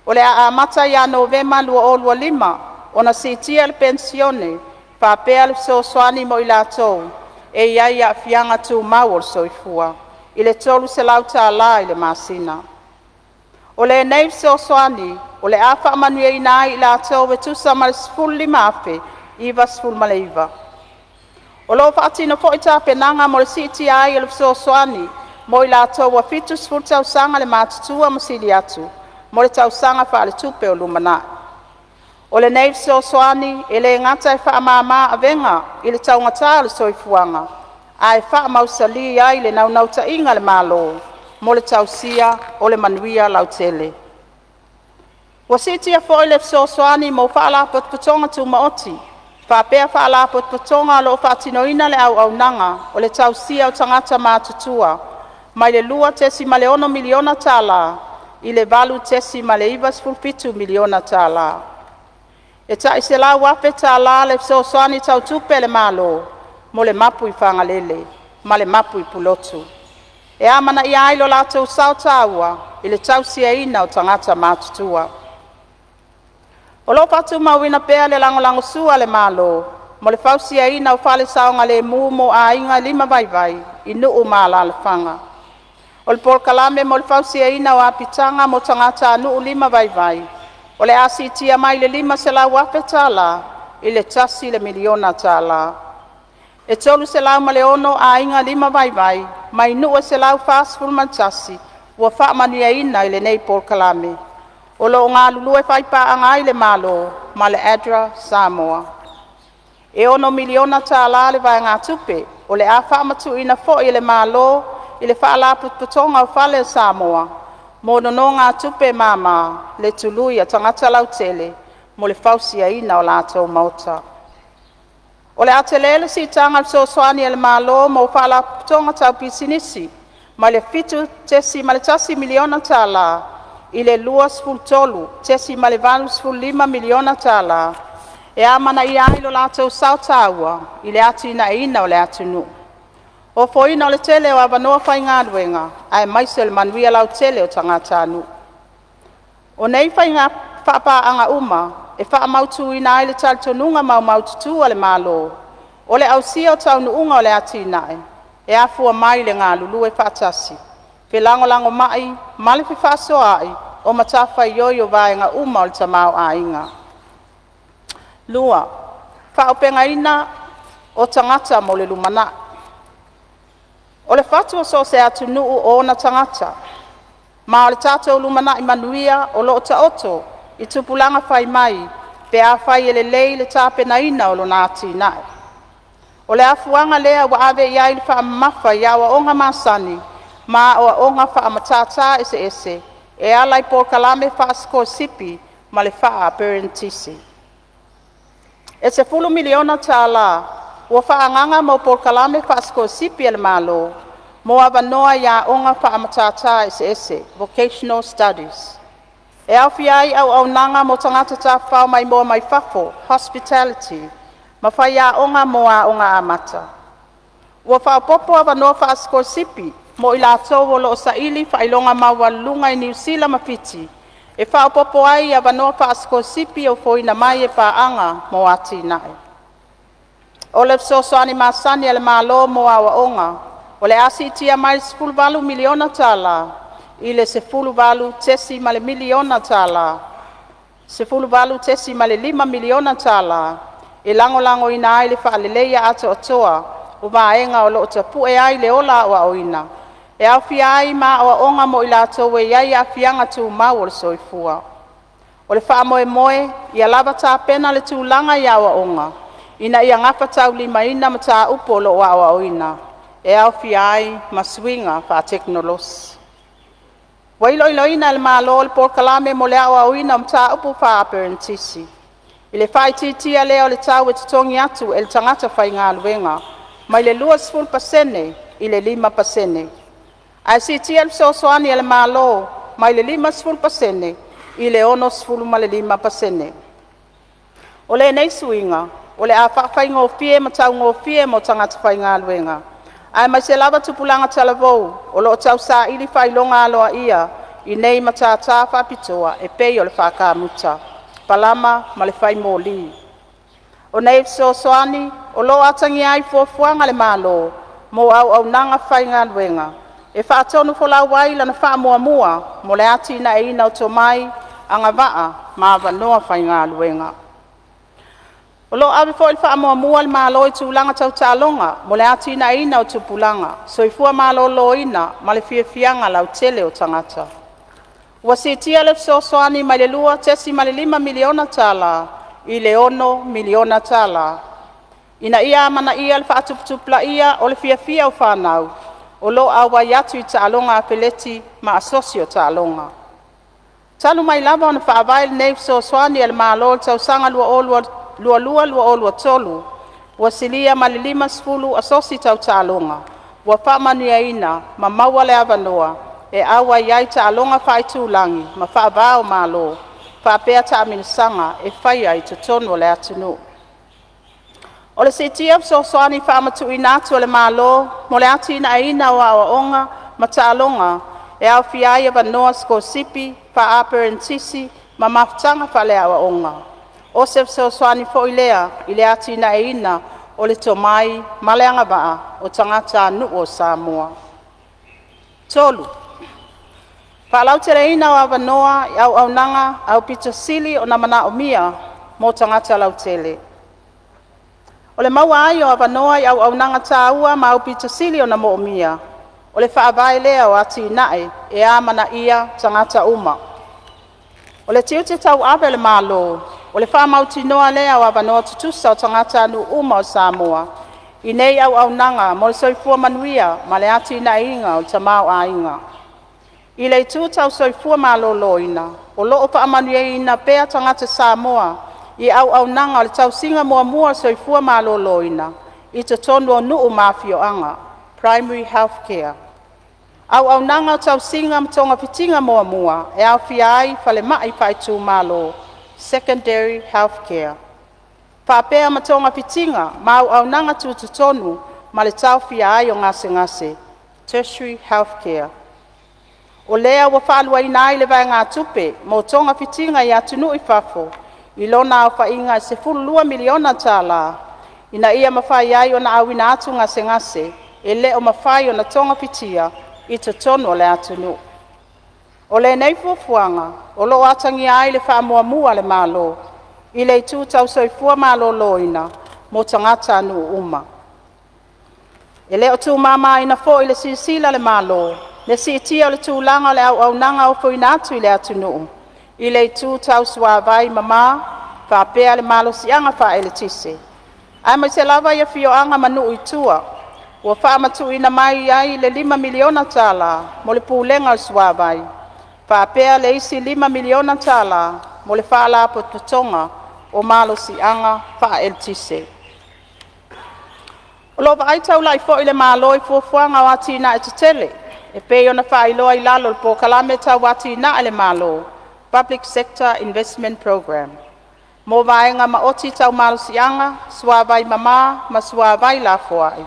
A: O le a amata ia Novema 2025 ona siitia le penisione faapea le fesoasoani mo i latou e i ai aafiaga tumau o le soifua, i le $300 tala i le masina. O lenei fesoasoani o le a faamanuiaina ai i latou e tusa ma le 15,099. O lo'o faatino foi tapenaga mo le siitia ai o le fesoasoani mo i latou ua 70 tausaga le matutua ma sili atu, mo le tausaga faaletupe o lumanai. O lenei fesoasoani e le gata e faamama avega i le taugata o le soifuaga, ae faamausalī ai le naunautaiga a le Malo mo le tausia o le manuia lautele. Ua siitia foi le fesoasoani mo Faalapotopotoga Tumaoti faapea Faalapotopotoga o lo'o faatinoina le auaunaga o le tausia o tagata matutua, mai le $2.6miliona tala i le $8.97miliona tala. E tai $100,000 tala le fesoasoani tau tupe a le Malo mo le mapu i Fagalele ma le mapu i Pulotu, e amanaia ai lo latou sao taua i le tausiaina o tagata matutua. O lo'o fa'atumauina pea le lagolagosua a le Malo mo le fausiaina o fale saogalemu mo aiga limavaivai i nuu ma alalafaga. O le polokalame mo le fausiaina o apitaga mo tagatānuu lima vaivai o le a siitia mai i le $500,000 tala i le $1 miliona tala. E 306 aiga limavaivai mai nuu e 141 ua faamanuiaina i lenei polokalame, o lo'o galulue faipaaga ai le Malo ma le ADRA Samoa. E $6miliona tala le vaegatupe o le a faamatu'uina fo'i e le Malo i le Faalapotopotoga o Fale a Samoa, mo nonōgātupe māmā le tului a tagata lautele mo le fausiaina o latou maota. O le a telē le siitaga o le fesoasoani a le Malo mo faalapotopotoga tau pisinisi, mai le $7.1miliona tala i le $23.85miliona tala, e amanaia ai lo latou sao taua i le atinaeina o le atunuu, ofoina o le tele o avanoa faigaluega aemaise o le manuia lautele o tagatanuu. O nei faiga faipaaga uma e faamautuina ai le talitonuga maumaututu o le Malo, o le ausia o taunuuga o le atinae, e afua mai i le galulue faatasi, felagolagomai ma le fefaasoaai o matafaioi o vaega uma o le tamaoaiga. 2. Fa'aupegaina o Tagata mo le Lumanai. O le fatu o so o se atunuu o ona tagata, ma o le tatou lumanai manuia o lo'o taoto i tupulaga fai mai pe afai e lelei le tapenaina o lona atinae. O le afuaga lea ua ave iai le faamamafa i aoaoga masani ma aoaoga faamatata eseese e ala i polokalame faasikolasipi ma le faa-aperenitisi. E $10miliona tala ua faaagaga mo polokalame faasikolasipi a le Malo, mo avanoa i aoga faamatata eseese (Vocational Studies). E aofia ai auaunaga mo tagata tafafao maimoa mai fafo (hospitality) ma faiaoga mo aoga amata. Ua faaopoopo avanoa faasikolasipi mo i latou o lo'o saili faailoga maualuluga i Niu Sila ma Fiti, e faaopoopo ai i avanoa faasikolasipi e ofoina mai e Paaga mo Atinae. O le fesoasoani masani a le Malo mo aoaoga o le a siitia mai le $18miliona tala i le $18.5miliona tala, e lagolagoina ai le faaleleia atoatoa o vaega o lo'o tapu'e ai le ola aoaoina, e aofia ai ma aoaoga mo i latou e iai aafiaga tumau o le soifua. O le faamoemoe, ia lava tapena le tulaga i aoaoga, ina ia gafataulimaina mataupu o lo'o aoaoina, e aofia ai ma suiga faatekonolosi. Ua iloiloina e le Malo le polokalame mo le aoaoina o mataupu faa-aperenitisi, i le faaitiitia lea o le tau e totogi atu e le tagata faigaluega, mai le 20% i le 5%, ae siitia le fesoasoani a le Malo mai le 50% i le 65%. O lenei suiga o le a faafaigofie ma taugofie mo tagata faigaluega, aemaise lava tupulaga talavou o lo'o tausaili faailoga aloaia i nei matata faapitoa e pei o le faa-kamuta, palama ma le faimoli. O nei fesoasoani o lo'o atagia ai fuafuaga a le Malo mo auaunaga faigaluega e faatonufolau ai lana faamuamua mo le atinaeina o tomai, agavaa ma avanoa faigaluega. O lo'o ave foi le faamuamua a le Malo i tulaga tau taaloga mo le atinaeina o tupulaga, soifua maloloina ma le fiafiaga lautele o tagata. Ua siitia le fesoasoani mai le $2.5miliona tala i le $6miliona tala, ina ia amanaia le faatuputupulaia o le fiafia o fanau o lo'o auai atu i taaloga afeleti ma asosi o taaloga. Talu mai lava ona faavae lenei fesoasoani a le Malo i le tausaga 2022/2023, ua silia ma le 50 asosi tau taaloga ua faamanuiaina ma maua le avanoa e auai ai i taaloga faaitulagi ma faava-o-Malo, faapea taamilosaga e faia i totonu o le atunuu. O le siitia o fesoasoani faamatuuina atu a le Malo mo le atinaeina o aoaoga ma taaloga e aofia ai avanoa sikolasipi, faa-aperenitisi ma mafutaga faaleaoaoga. O se fesoasoani foi lea i le atinaeina o le tomai ma le agavaa o tagatanuu o Samoa. 3. Faalauteleina o avanoa i auaunaga aupito sili ona manaomia mo tagata lautele. O le maua ai o avanoa i auaunaga taua ma aupito sili ona moomia, o le faavae lea o atinae e amanaia tagata uma. O le tiute tauave o le Malo o le faamautinoa lea o avanoa tutusa o tagatanuu uma o Samoa i nei auaunaga mo le soifua manuia ma le atinaeina o le tamaoaiga. I le itu tau soifua maloloina, o lo'o faamanuiaina pea tagata Samoa i auaunaga o le tausiga muamua o le soifua maloloina i totonu o nuu ma afioaga (Primary Health Care), auaunaga o tausiga ma togafitiga muamua e aofia ai falemai faaitumalo (Secondary Health Care), faapea ma togafitiga ma auaunaga tutotonu ma le taofia ai o gasegase (Tertiary Health Care). O lea ua faaluaina ai le vaegatupe mo togafitiga i atunuu i fafo, i lona aofaiga e $12miliona tala, ina ia mafai ai ona auina atu gasegase e le o mafai ona togafitia i totonu o le atunuu. O lenei fuafuaga o lo'o atagia ai le faamuamua a le Malo i le itu tau soifua maloloina mo tagatanuu uma. E le o tuumamaina foi i le silasila a le Malo le siitia o le tulaga o le auaunaga ofoina atu i le atunuu, i le itu tau suavai mama faapea le malosiaga faaeletise, aemaise lava i afioaga ma nuu i tua. Ua faamatuuina mai ai le $5 miliona tala mo le Pulega o le Suavai, faapea le isi $5 miliona tala mo le Faalapotopotoga o Malosiaga Faaeletise. O lo'o vaai taulai foi le Malo i fuafuaga o atinae tetele e pei ona faailoa i lalo o le Polokalame Tau Atina'e a le Malo (Public Sector Investment Programme) mo vaega maoti tau malosiaga, suavai mama ma suavai lafoai,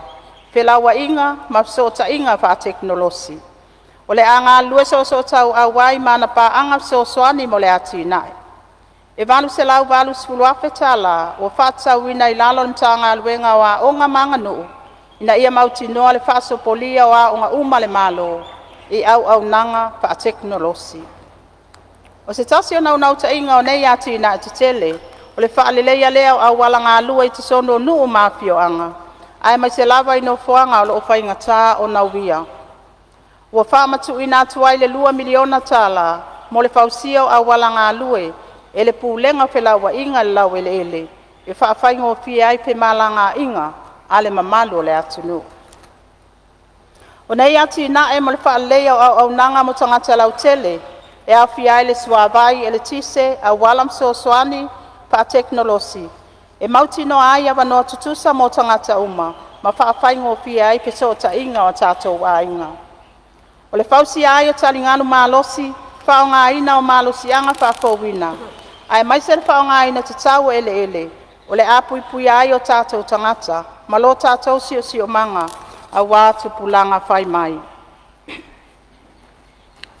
A: felauaiga ma fesootaiga faatekonolosi. O le a galulue soosootauau ai ma ana paaga fesoasoani mo le atinae. E $880,000 tala ua faatatauina i lalo o le Matagaluega o Aoga ma Aganuu ina ia mautinoa le faasopolia o aoga uma a le Malo i auaunaga faatekonolosi. O se tasi o naunautaiga o nei atinae tetele, o le faaleleia lea o auala galue i totonu o nuu ma afioaga, aemaise lava i nofoaga o lo'o faigata ona uia. Ua faamatuuina atu ai le $2 miliona tala mo le fausia o auala galue e le Pulega o Felauaiga i le Laueleele, e faafaigofie ai femalagaiga a le mamalu o le atunuu. O nei atinae mo le faaleleia o auaunaga mo tagata lautele, e aofia ai le suavai, eletise, auala ma fesoasoani faatekonolosi, e mautinoa ai avanoa tutusa mo tagata uma ma faafaigofie ai fesootaiga o tatou aiga. O le fausia ai o taligalu malosi, faaaogaina o malosiaga faafouina, aemaise le faaaogaina tatau o eleele, o le a puipuia ai o tatou tagata ma lo tatou siosiomaga aua tupulaga fai mai.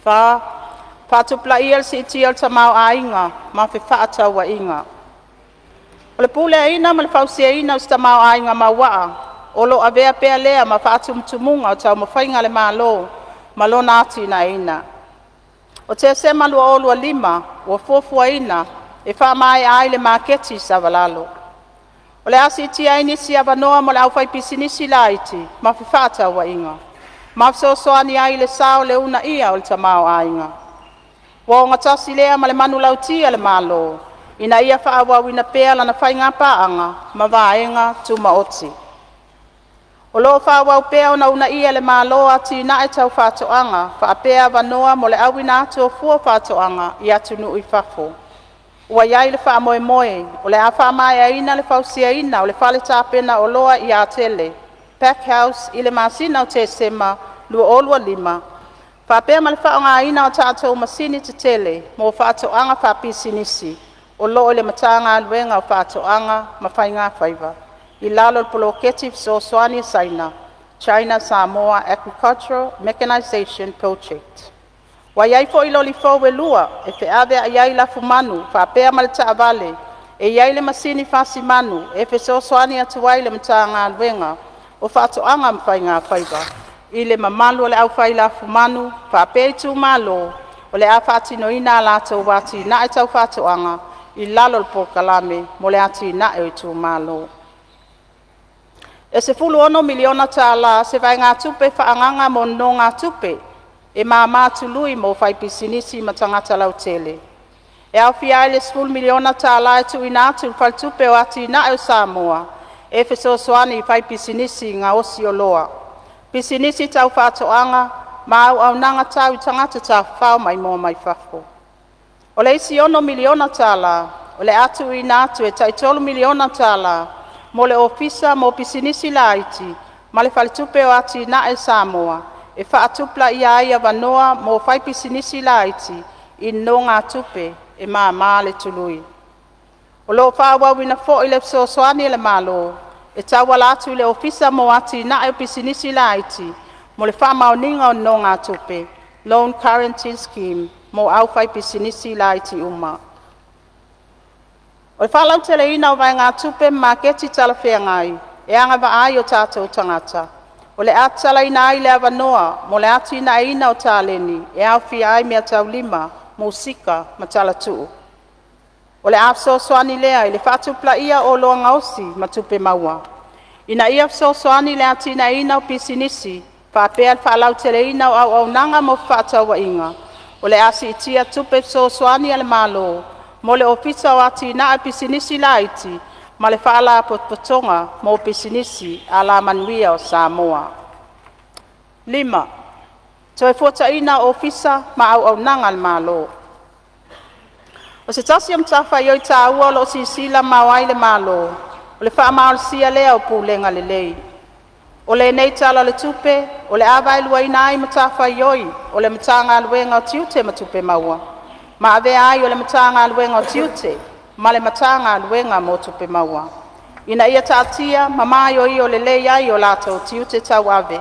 A: 4. Faatupulaia le siitia o le tamaoaiga ma fefaatauaiga. O le puleaina ma le fausiaina o se tamaoaiga mauaa, o lo'o avea pea lea ma faatumutumuga o taumafaiga a le Malo. ma lona atinaeina. O Tesema 2025 ua fuafuaina e fa'amaea ai le maketi i Savalalo. O le a si'itia ai nisi avanoa mo le aufaipisinisi laiti ma fefa'atauaiga, ma fesoasoani ai i le sao i le u'unaia o le tamaoaiga. Ua o gatasi lea ma le manulauti a le Malo, ina ia fa'aauauina pea lana faigapaaga ma vaega tumaoti. O lo'o fa'aauau pea ona u'unaia e le Malo atina'e tau fa'atoaga faapea avanoa mo le auina atu o fua o fa'atoaga i atunuu i fafo. Ua i ai le fa'amoemoe o le a fa'amaeaina le fausiaina o le fale tapena oloa i Atele (Pack House) i le masina o Tesema 2025, faapea ma le fa'aaogaina o a tatou masini tetele mo fa'atoaga fa'apisinisi o lo'o i le Matagaluega o Fa'atoaga ma Faigafaiva, i lalo o le poloketi fesoasoani a Saina (China-Samoa Agricultural Mechanization Project). Ua i ai foi loli fou e lua e feaveai ai lafumanu faapea ma le taavale e i ai le masini fasimanu e fesoasoani atu ai i le Matagaluega o Faatoaga ma Faigafaiva i le mamalu o le aufai lafumanu faapea itumalo o le a faatinoina a latou atinae tau faatoaga i lalo o le Polokalame mo le Atinae o Itumalo. E $16miliona tala se vaegatupe faaagaga mo nonōgātupe e māmā tului mo faipisinisi ma tagata lautele. E aofia ai le $10miliona tala e tuuina atu i le Faletupe o Atina'e o Samoa e fesoasoani i faipisinisi gaosi oloa, pisinisi tau fa'atoaga ma auaunaga tau i tagata tafafao maimoa mai fafo. O le isi $6miliona tala o le a tuuina atu e tai $3miliona tala mo le Ofisa mo Pisinisi Laiti ma le Faletupe o Atina'e a Samoa e fa'atupula'ia ai avanoa mo faipisinisi laiti i nonōgātupe e māmā le tului. O lo'o fa'aauauina foi le fesoasoani a le Malo e tauala atu i le Ofisa mo Atina'e o Pisinisi Laiti mo le Fa'amaoniga o Nonōgātupe (Loan Guarantee Scheme) mo aufaipisinisi laiti uma. O le fa'alauteleina o vaegatupe ma maketi talafeagai e agava'a ai o tatou tagata, o le a tatalaina ai le avanoa mo le atinaeina o taleni e aofia ai meataulima, musika ma talatuu. O le a fesoasoani lea i le fa'atupulaia o oloa gaosi ma tupe maua. Ina ia fesoasoani i le atinaeina o pisinisi faapea le fa'alauteleina o auaunaga mo fefa'atauaiga, o le a si'itia tupe fesoasoani a le Malo mo le Ofisa o Atinae o Pisinisi Laiti ma le Fa'alapotopotoga mo Pisinisi Alamanuia o Samoa. 5. Toefuata'ina o Ofisa ma Auaunaga a le Malo. O se tasi o matafaioi taua o lo'o silasila mamao ai le Malo, o le fa'amalosia lea o pulega lelei. O lenei Tala o le Tupe, o le a vaeluaina ai matafaioi o le Matagaluega o Tiute ma Tupe Maua, ma avea ai o le Matagaluega o Tiute ma le Matagaluega mo Tupe Maua, ina ia ta'atia ma maioio lelei ai o latou tiute tauave.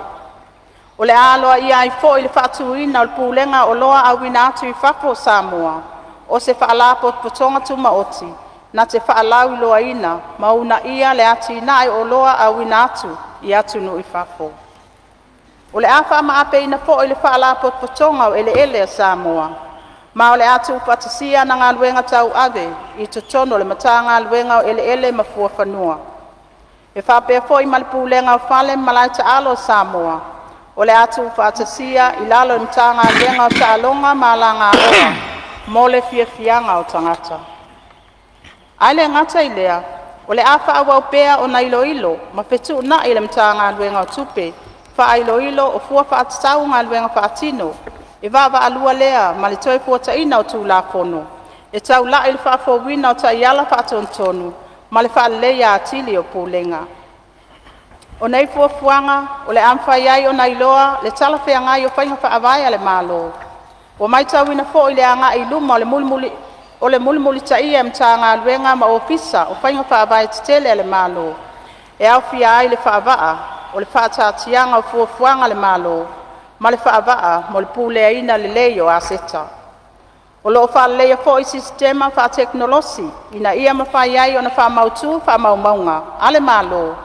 A: O le a aloa'ia ai foi le fa'atūina o le Pulega o Oloa Auina atu i Fafo a Samoa, o se fa'alapotopotoga tumaoti na te fa'alauiloaina ma uuna'ia le atinae o oloa auina atu i atunuu i fafo. O le a fa'ama'apeina foi le Fa'alapotopotoga o Eleele a Samoa, ma o le a tuufaatasia ana galuega tauave i totonu o le Matagaluega o Eleele ma Fuafanua. E faapea foi ma le Pulega o Fale ma Malae Taalo o Samoa, o le a tuufaatasia i lalo o le Matagaluega o Ta'aloga ma Alagaoa mo le Fiafiaga o Tagata. Ae le gata i lea, o le a fa'aauau pea ona iloilo ma fetu'una'i e le Matagaluega o Tupe fa'ailoilo o Fua Fa'atatau o Galuega Faatino e vaavaalua lea ma le Toefuata'ina o Tulafono e taula'i i le fa'afouina o ta'iala fa'atonutonu ma le fa'aleleia atili o pulega. O nei fuafuaga o le a mafai ai ona iloa le talafeagai o faiga faavae a le Malo. Ua matauina foi le agai i luma o le mulimulitaia e Matagaluega ma Ofisa o faiga faavae tetele a le Malo, e aofia ai le faavaa o le Fa'ataatiaga o Fuafuaga a le Malo ma le Faavaa mo le Puleaina Lelei o Aseta. O lo'o fa'aleleia foi sisitema fa'atekonolosi ina ia mafai ai ona fa'amautū fa'amaumauga a le Malo,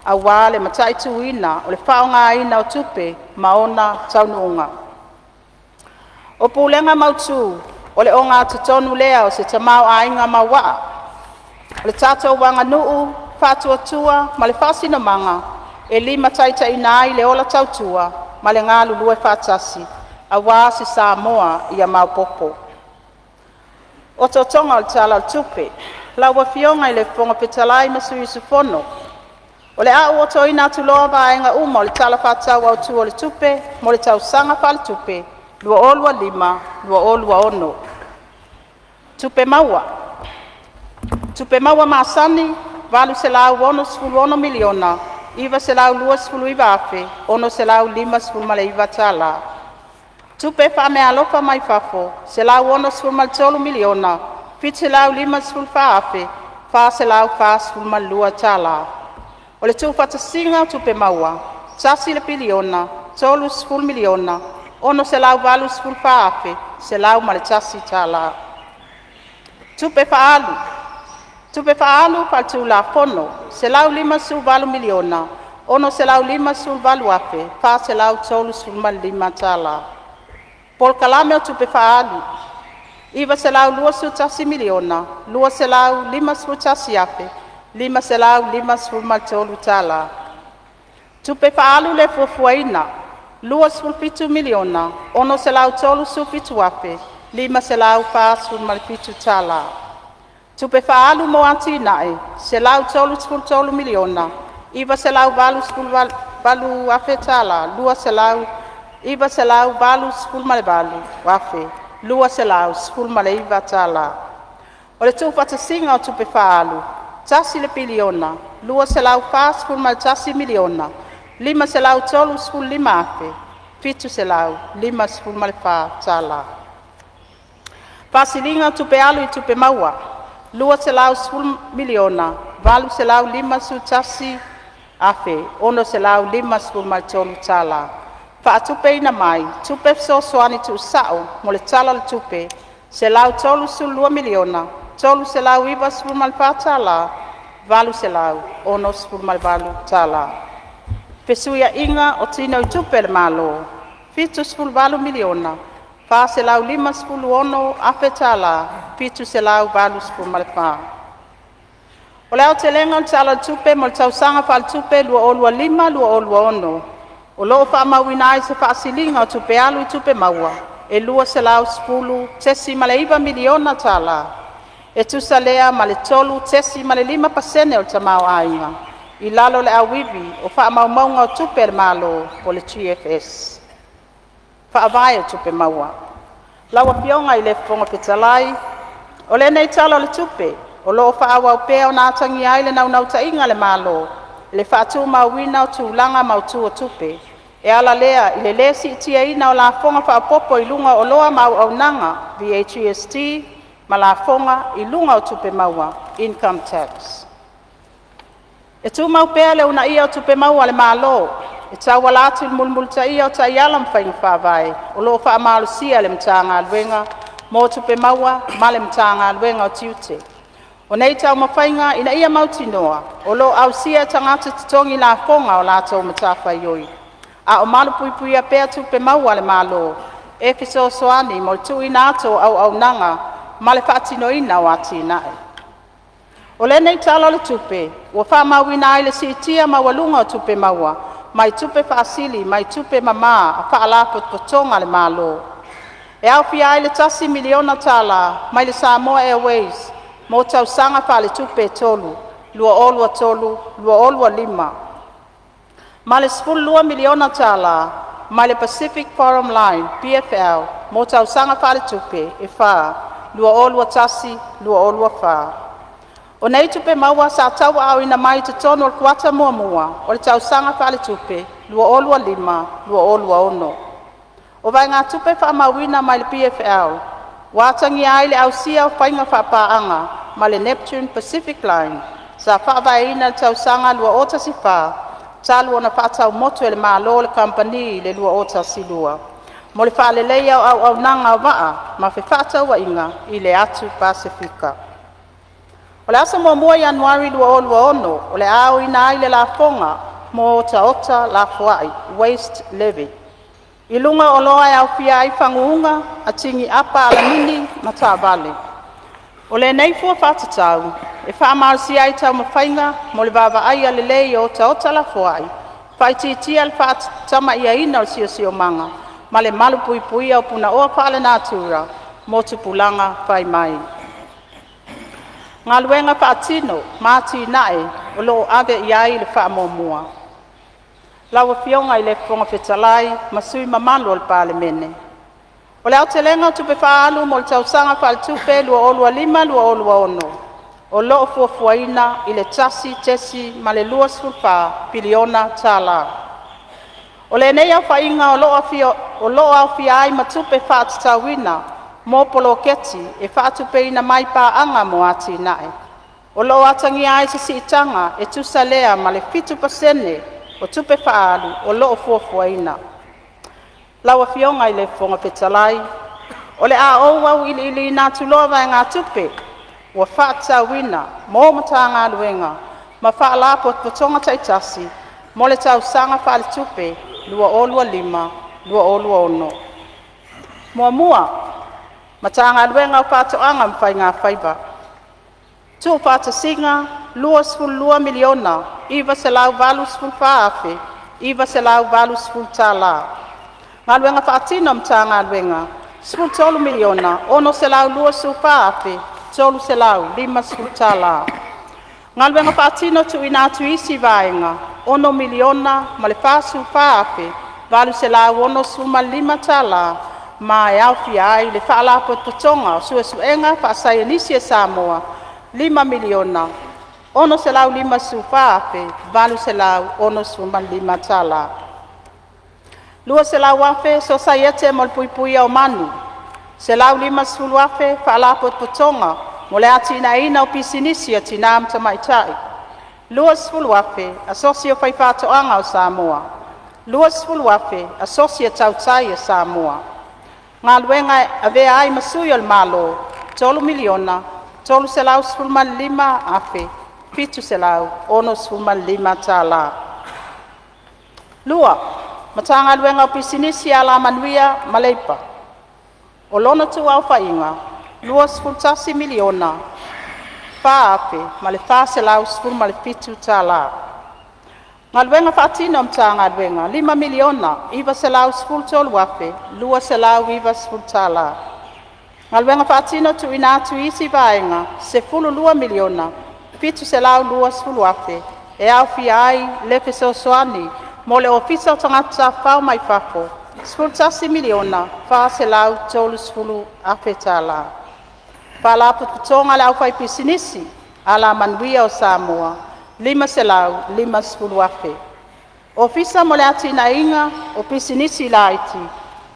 A: auā le mata'itūina o le fa'aaogāina o tupe ma ona taunuuga. O pulega mautu, o le ogatotonu lea o se tamaoaiga mauaa, o le tatou aganuu, faatuatua ma le faasinomaga e limataitaiina ai le ola tautua ma le galulue faatasi aua se Samoa ia maopoopo. Otootoga o le Tala o le Tupe. Lau Afioga i le Fofoga Fetalai ma Sui Usufono, O le a ou otoina atu loa vaega uma o le Tala Faatatau Autu o le Tupe mo le tausaga faaletupe 2025/2026. Tupe Maua: Tupe maua masani $866,929,659. Tupe faameaalofa mai fafo $163,754,442. O le tuufaatasiga o tupe maua $1,030,684,101. Tupe Faaalu: Tupe faaalu faale-Tulafono $158,658,435. Polokalame o Tupe Faaalu: $921,251,553. Tupe Faaalu le Fuafuaina $27,637,547. Tupe Faaalu mo Atinae $133,988,219. O le tuufaatasiga o tupe faaalu $1,241,535,754. Faasiliga o Tupe Alu i Tupe Maua $210,851,653. Faatupeina mai Tupe Fesoasoani tuusao mo le Tala o le Tupe $132,394,868. Fesuiaiga o Tinoitupe a le Malo $78,456,784. O le aotelega o le Tala o le Tupe mo le tausaga faaletupe 2025/2026, o lo o faamauina ai se faasiliga o tupe alu i tupe maua e $210.9 miliona tala, e tusa lea ma le 3.5% o le tamaoaiga, i lalo o le Auivi o Faamaumauga o Tupe a le Malo GFS. Faavae o Tupe Maua: Lau Afioga i le Fofoga Fetalai, O lenei Tala o le Tupe, o lo o faaauau pea ona atagia ai le naunautaiga a le Malo i le faatumauina o tulaga mautu o tupe, e ala lea i le le siitiaina o lafoga faaopoopo i luga o Oloa ma Auaunaga (VAGST) ma Lafoga i luga o Tupe Maua (Income Tax). E tumau pea le uunaia o tupe maua a le Malo e tauala atu i le mulimulitaia o taiala ma faiga faavae o lo o faamalosia e le Matagaluega mo Tupe Maua ma le Matagaluega o Tiute. O nei taumafaiga ina ia mautinoa o lo o ausia e tagata totogi lafoga a latou matafaioi, a o malupuipuia pea tupe maua a le Malo e fesoasoani mo le tuuina atu o auaunaga ma le faatinoina o atinae. O lenei Tala o le Tupe, ua faamauina ai le siitia maualuga o tupe maua mai tupe faasili mai tupe mama a Faalapotopotoga a le Malo, e aofia ai le $1 miliona tala mai le Samoa Airways mo tausaga faaletupe e 3 (2023/2025), ma le $12 miliona tala mai le Pacific Forum Line (PFL) mo tausaga faaletupe e 4 (2021/2024). O nei tupe maua sa tauaaoina mai i totonu o le kuata muamua o le tausaga faaletupe 2025/2026. O vaegatupe faamauina mai le PFL ua atagia ai le ausia o faiga faapaaga ma le Neptune Pacific Line sa faavaeina i le tausaga 2014, talu ona faatau motu e le Malo le Kamupani i le 2012, mo le faaleleia o auaunaga o vaa ma fefaatauaiga i le atu Pasefika. O le aso 1 Ianuari 2026, o le a aoina ai le lafoga mo otaota lafoai (waste levy). i luga o oloa e aofia ai faguuga, atigi apa alamini ma taavale. O lenei fua faatatau e faamalosia ai taumafaiga mo le vaavaaia lelei o otaota lafoai, faaitiitia le faatamaiaina o le siosiomaga ma le malupuipuia o punaoa faalenatura mo tupulaga fai mai. Galuega Faatino ma Atinae o loo Ave iai le Faamuamua. Lau Afioga i le Fofoga Fetalai ma Sui Mamalu o le Palemene, O le aotelega o tupe faaalu mo le tausaga faaletupe 2025/2026 o loo fuafuaina i le $1.24 piliona tala. O lenei aofaiga o loo aofia ai ma tupe faatatauina mo poloketi e faatupeina mai paaga mo atinae. O loo atagia ai se siitaga e tusa lea ma le 7% o tupe faaalu o loo fuafuaina. Lau Afioga i le Fofoga Fetalai, O le a ou auiliiliina atu loa vaegatupe ua faatatauina mo Matagaluega ma Faalapotopotoga taitasi mo le tausaga faaletupe 2025/2026. 1. Matagaluega o Faatoaga ma Faigafaiva Tuufaatasiga $22,984,980 Galuega faatino a Matagaluega $13,624,350 Galuega faatino tuuina atu i isi Vaega $6,044,865 ma e aofia ai le: Faalapotopotoga o Suesuega Faasaienisi a Samoa $5,654,865. $200,000 Sosaiete mo le Puipuia o Manu $150,000 Faalapotopotoga mo le Atinaeina o Pisinisi a Tina ma Tamaitai $20,000 Asosi o Fai Faatoaga o Samoa $20,000 Asosi a Tautai a Samoa Galuega e Avea ai ma Sui o le Malo $3,315,765. 2. Matagaluega o Pisinisi, Alamanuia ma Leipa. O lona tuu aofaiga $21,004,417. Galuega faatino a Matagaluega $5,913,290. Galuega faatino tuuina atu i isi Vaega $12,720,000 e aofia ai le Fesoasoani mo le Ofisa o Tagata Tafafao mai Fafo $11,430,000. Faalapotopotoga a le Aufaipisinisi Alamanuia o Samoa $550,000. Ofisa mo le Atinaeina o Pisinisi Laiti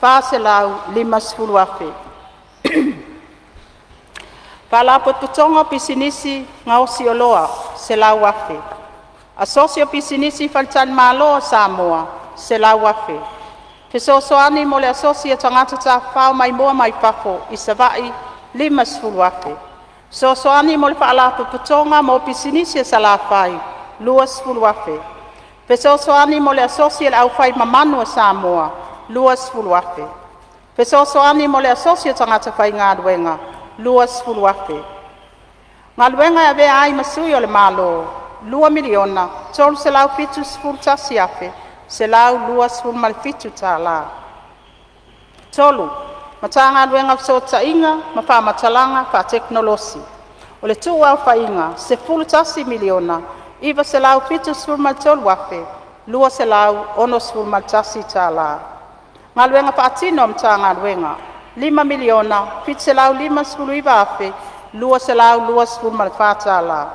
A: $450,000. Faalapotopotoga o Pisinisi Gaosi Oloa 100,000. Asosi o Pisinisi Faletalimalo a Samoa 100,000. Fesoasoani mo le Asosi o Tagata Tafafao Maimoa mai Fafo i Savaii $50,000. Fesoasoani mo le Faalapotopotoga mo Pisinisi a Salafai $20,000. Fesoasoani mo le Asosi a le Aufai Mamanu a Samoa $20,000. Fesoasoani mo le Asosi o Tagata Faigaluega $20,000. Galuega e Avea ai ma Sui o le Malo $2,371,127. 3. Matagaluega o Fesootaiga ma Fa'amatalaga Fa'atekonolosi. O le tuuaofaiga $11,973,261. Galuega Faatino a Matagaluega $5,759,224.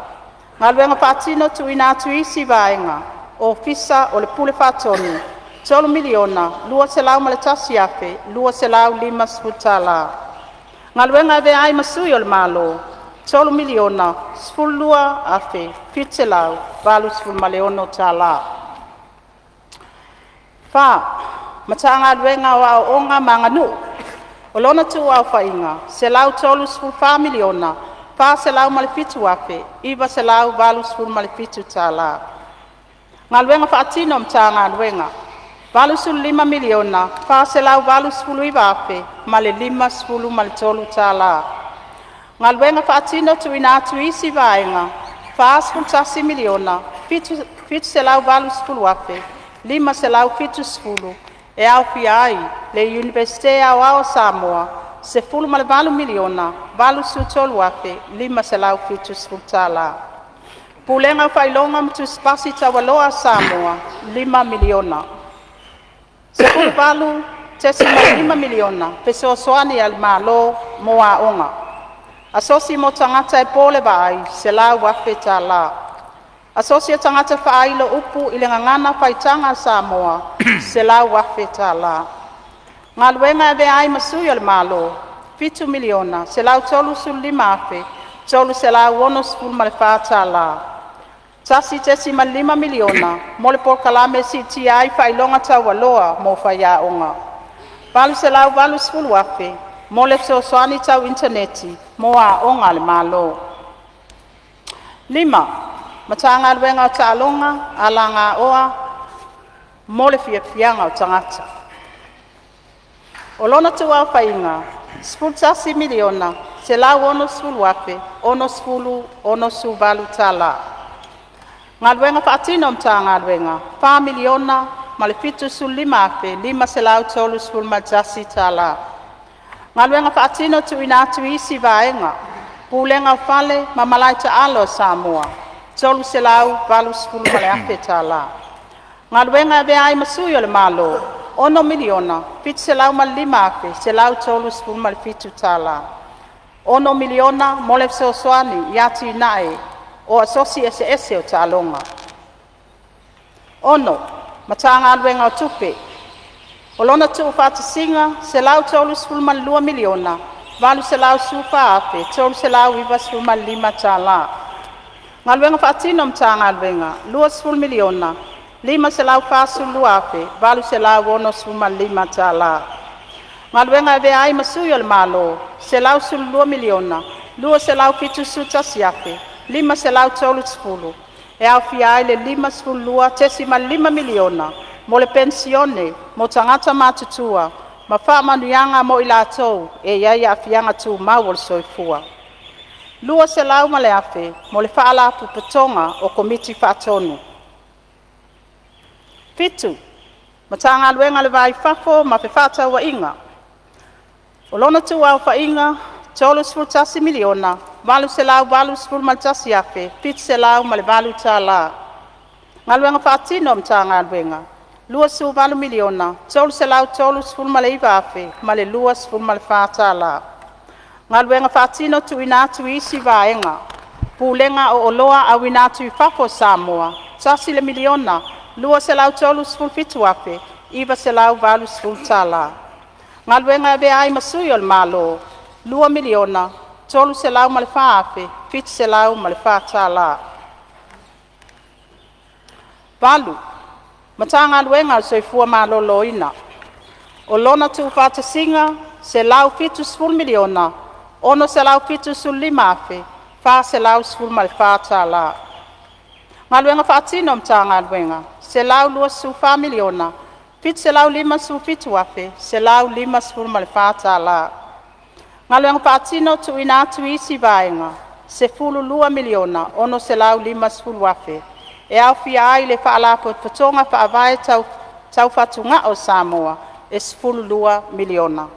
A: Galuega Faatino Tuuina atu i isi Vaega Ofisa o le Pule Faatonu $3,201,250. Galuega e Avea ai ma Sui o le Malo $3,012,786. 4. Matagaluega o Aoaoga ma Aganuu. O lona tuuaofaiga $134,407,987. Galuega Faatino a Matagaluega. $85,489,053 tala. Galuega Faatino Tuuina atu i isi Vaega $41,780,570 e aofia ai le Iunivesite Aoao o Samoa ($18,083,570) tala. Pulega o Faailoga ma Tusi Pasi Taualoa a Samoa $5,000,000. $18,500,000 fesoasoani a le Malo mo aoga. Asosi mo Tagata e po le Vaai 100,000 tala. Asosi o Tagata Faailo Upu i le Gagana Faitaga a Samoa 100,000 tala. Galuega e Avea ai ma Sui o le Malo 7,135,364 tala. $1,500,000 mo le Polokalame e Siitia ai Faailoga Taualoa mo Faiaoga. $880,000 mo le fesoasoani tau initaneti mo aoga a le Malo. 5. Matagaluega o Taaloga Alagaoa mo le Fiafiaga o Tagata. O lona tuu aofaiga 11,160,060.68 tala. Galuega Faatino a Matagaluega 4,075,531 tala. Galuega Faatino Tuuina atu i isi Vaega Pulega o Fale ma Malae Taalo a Samoa 380,000 tala. Galuega e Avea ai ma Sui o le Malo 6,705,137 tala. $6miliona mo le fesoasoani i atinae o Asosi Eseese o Taaloga. 6. Matagaluega o Tupe Oloa lona tuufaatasiga e $132,814,395 tala. Galuega Faatino a Matagaluega 20,542,865 tala. Galuega e Avea ai ma Sui o le Malo 112,271,530 e aofia ai le $52,500,000 mo le Penisione mo Tagata Matutua ma faamanuiaga mo i latou e i ai Aafiaga Tumau o le Soifua. $200,000 mo le Faalapotopotoga o Komiti Faatonu. 7. Matagaluega o le Va i Fafo ma Fefaatauaiga, o lona tuu aofaiga $31,881,708. Galuega faatino a Matagaluega $28,339,024. Galuega faatino tuuina atu i isi Vaega Pulega o Oloa Auina atu i Fafo a Samoa $1,237,980. Galuega e Avea ai ma Sui o le Malo $2,304,704. 8. Matagaluega o le Soifua Maloloina. O lona tuufaatasiga e $170,675,414. Galuega faatino a Matagaluega $124,757,154. Galuega faatino tuuina atu i isi Vaega $12,650,000 e aofia ai le Faalapotopotoga Faavae Tau Fatugao a Samoa e $12miliona.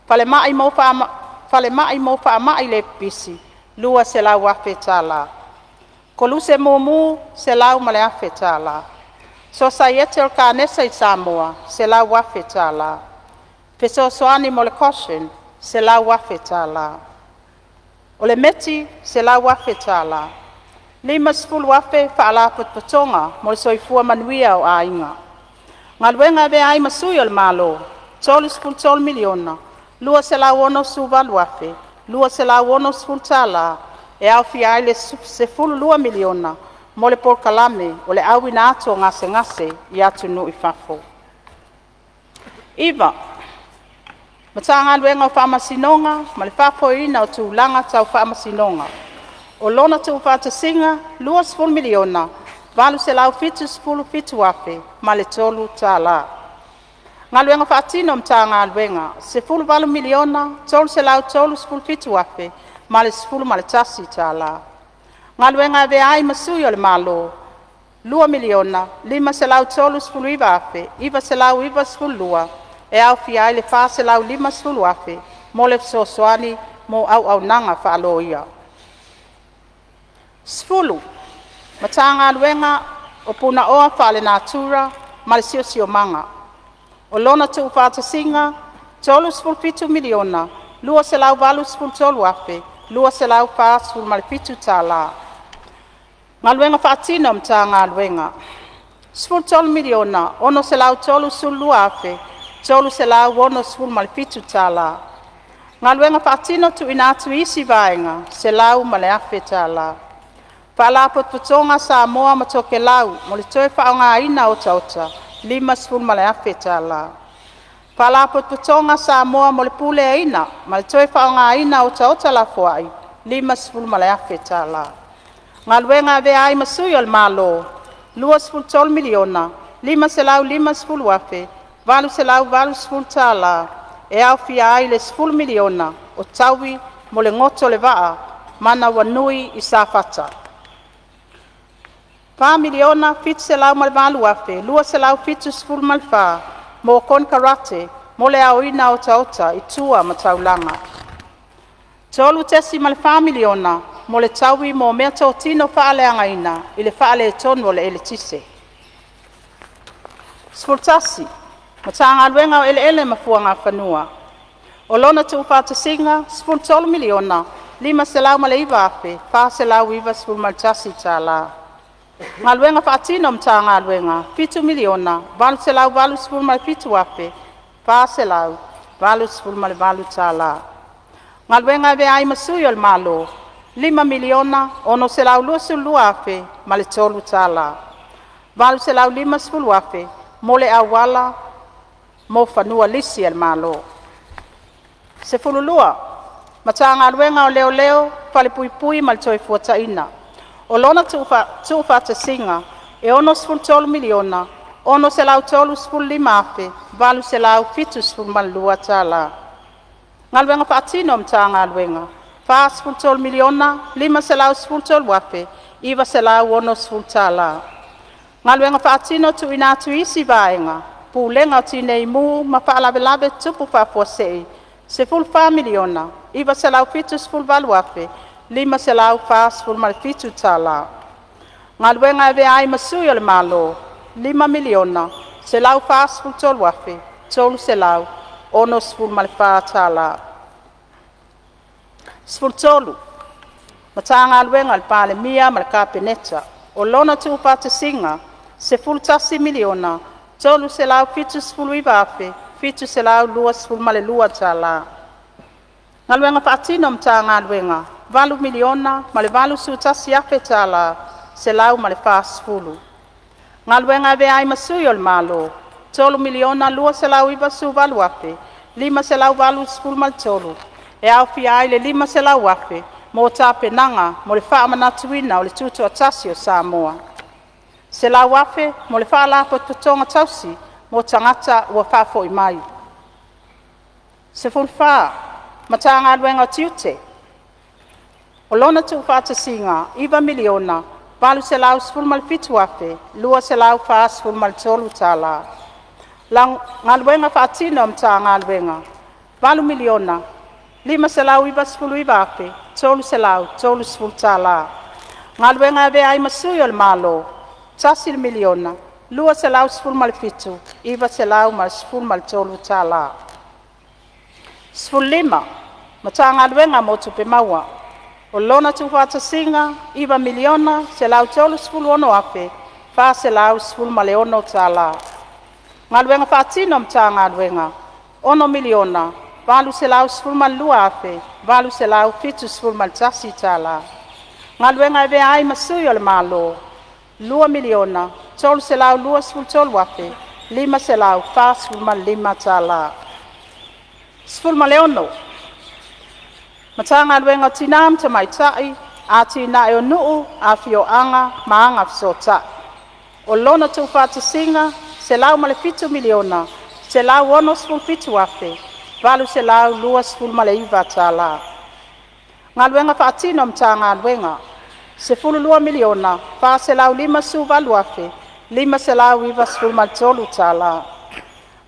A: Falemai mo Faamai le pipisi 200,000. Koluse mumu 100,000. Sosaiete o le Kanesa i Samoa 100,000. Fesoasoani mo le Goshen 100,000. O le METI 100,000. 50,000 Faalapotopotoga mo le Soifua Manuia o Aiga. Galuega e Avea ai ma Sui o le Malo 33,268,260 tala e aofia ai le $12miliona mo le polokalame o le auina atu o gasegase i atunuu i fafo. 9. Matagaluega o Faamasinoga ma le Faafoeina o Tulaga Tau Faamasinoga. O lona tuufaatasiga e $877,003. Galuega Faatino a Matagaluega $18,337,011. Galuega e Avea ai ma Sui o le Malo $2,539,992 e aofia ai le $450,000 mo le fesoasoani mo auaunaga faaloia. 10. Matagaluega o Punaoa Faalenatura ma le Siosiomaga O lona tuufaatasiga e $37,283,247. Galuega Faatino a Matagaluega $13,632,367. Galuega Faatino Tuuina atu i isi Vaega $101,000. Faalapotopotoga a Samoa ma Tokelau mo le toe Faaaogaina o Otaota $50,000. Faalapotopotoga a Samoa mo le Puleaina ma le toe Faaaogaina o Otaota Lafoai $50,000. Galuega e Avea ai ma Sui o le Malo $23,550,880 tala e aofia ai le $10,000,000 o taui mo le goto o le Vaa Manawanui i Safata. $4,708,274 mo Konekarate mo le aoina o otaota i tua ma taulaga. $3,400,000 mo le taui mo meatotino faaleagaina i le faaletonu o le eletise. 11. Matagaluega o Eleele ma Fuagafanua, O lona tuufaatasiga e $13,509,491. Galuega Faatino a Matagaluega $7,887,488. Galuega e Avea ai ma Sui o le Malo $5,622,003. $850,000 mo le auala mo fanua lisi a le Malo. 12. Matagaluega o Leoleo, Falepuipui ma le Toefuataiga, O lona tuufaatasiga e $63,635,872. Galuega Faatino a Matagaluega $43,513,960. Galuega Faatino Tuuina atu i isi Vaega Pulega o Tineimu ma Faalavelave Tutupu Faafuasei $14,978,547. Galuega e Avea ai ma Sui o le Malo $5,143,364. 13. Matagaluega a le Palemia ma le Kapeneta, o lona tuufaatasiga e $11,379,722. Galuega Faatino a Matagaluega $8,081,140. Galuega e Avea ai ma Sui o le Malo $3,298,583 e aofia ai le $500,000 mo tapenaga mo le faamanatuina o le Tutoatasi o Samoa. $100,000 mo le Faalapotopotoga tausi mo tagata ua faafoi mai. 14. Matagaluega o Tiute: O lona tuufaatasiga e $9,817,243. Galuega Faatino a Matagaluega $8,599,330. Galuega e Avea ai ma Sui o le Malo $1,217,913. 15. Matagaluega mo Tupe Maua: O lona tuufaatasiga e $9,136,416. Galuega Faatino a Matagaluega $6,812,871. Galuega e Avea ai ma Sui o le Malo $2,323,545. 16. Matagaluega o Tina ma Tamaitai, Atinae o Nuu, Afioaga ma Agafesootai. O lona tuufaatasiga e $107,167,829 tala. Galuega Faatino a Matagaluega $12,458,593 tala.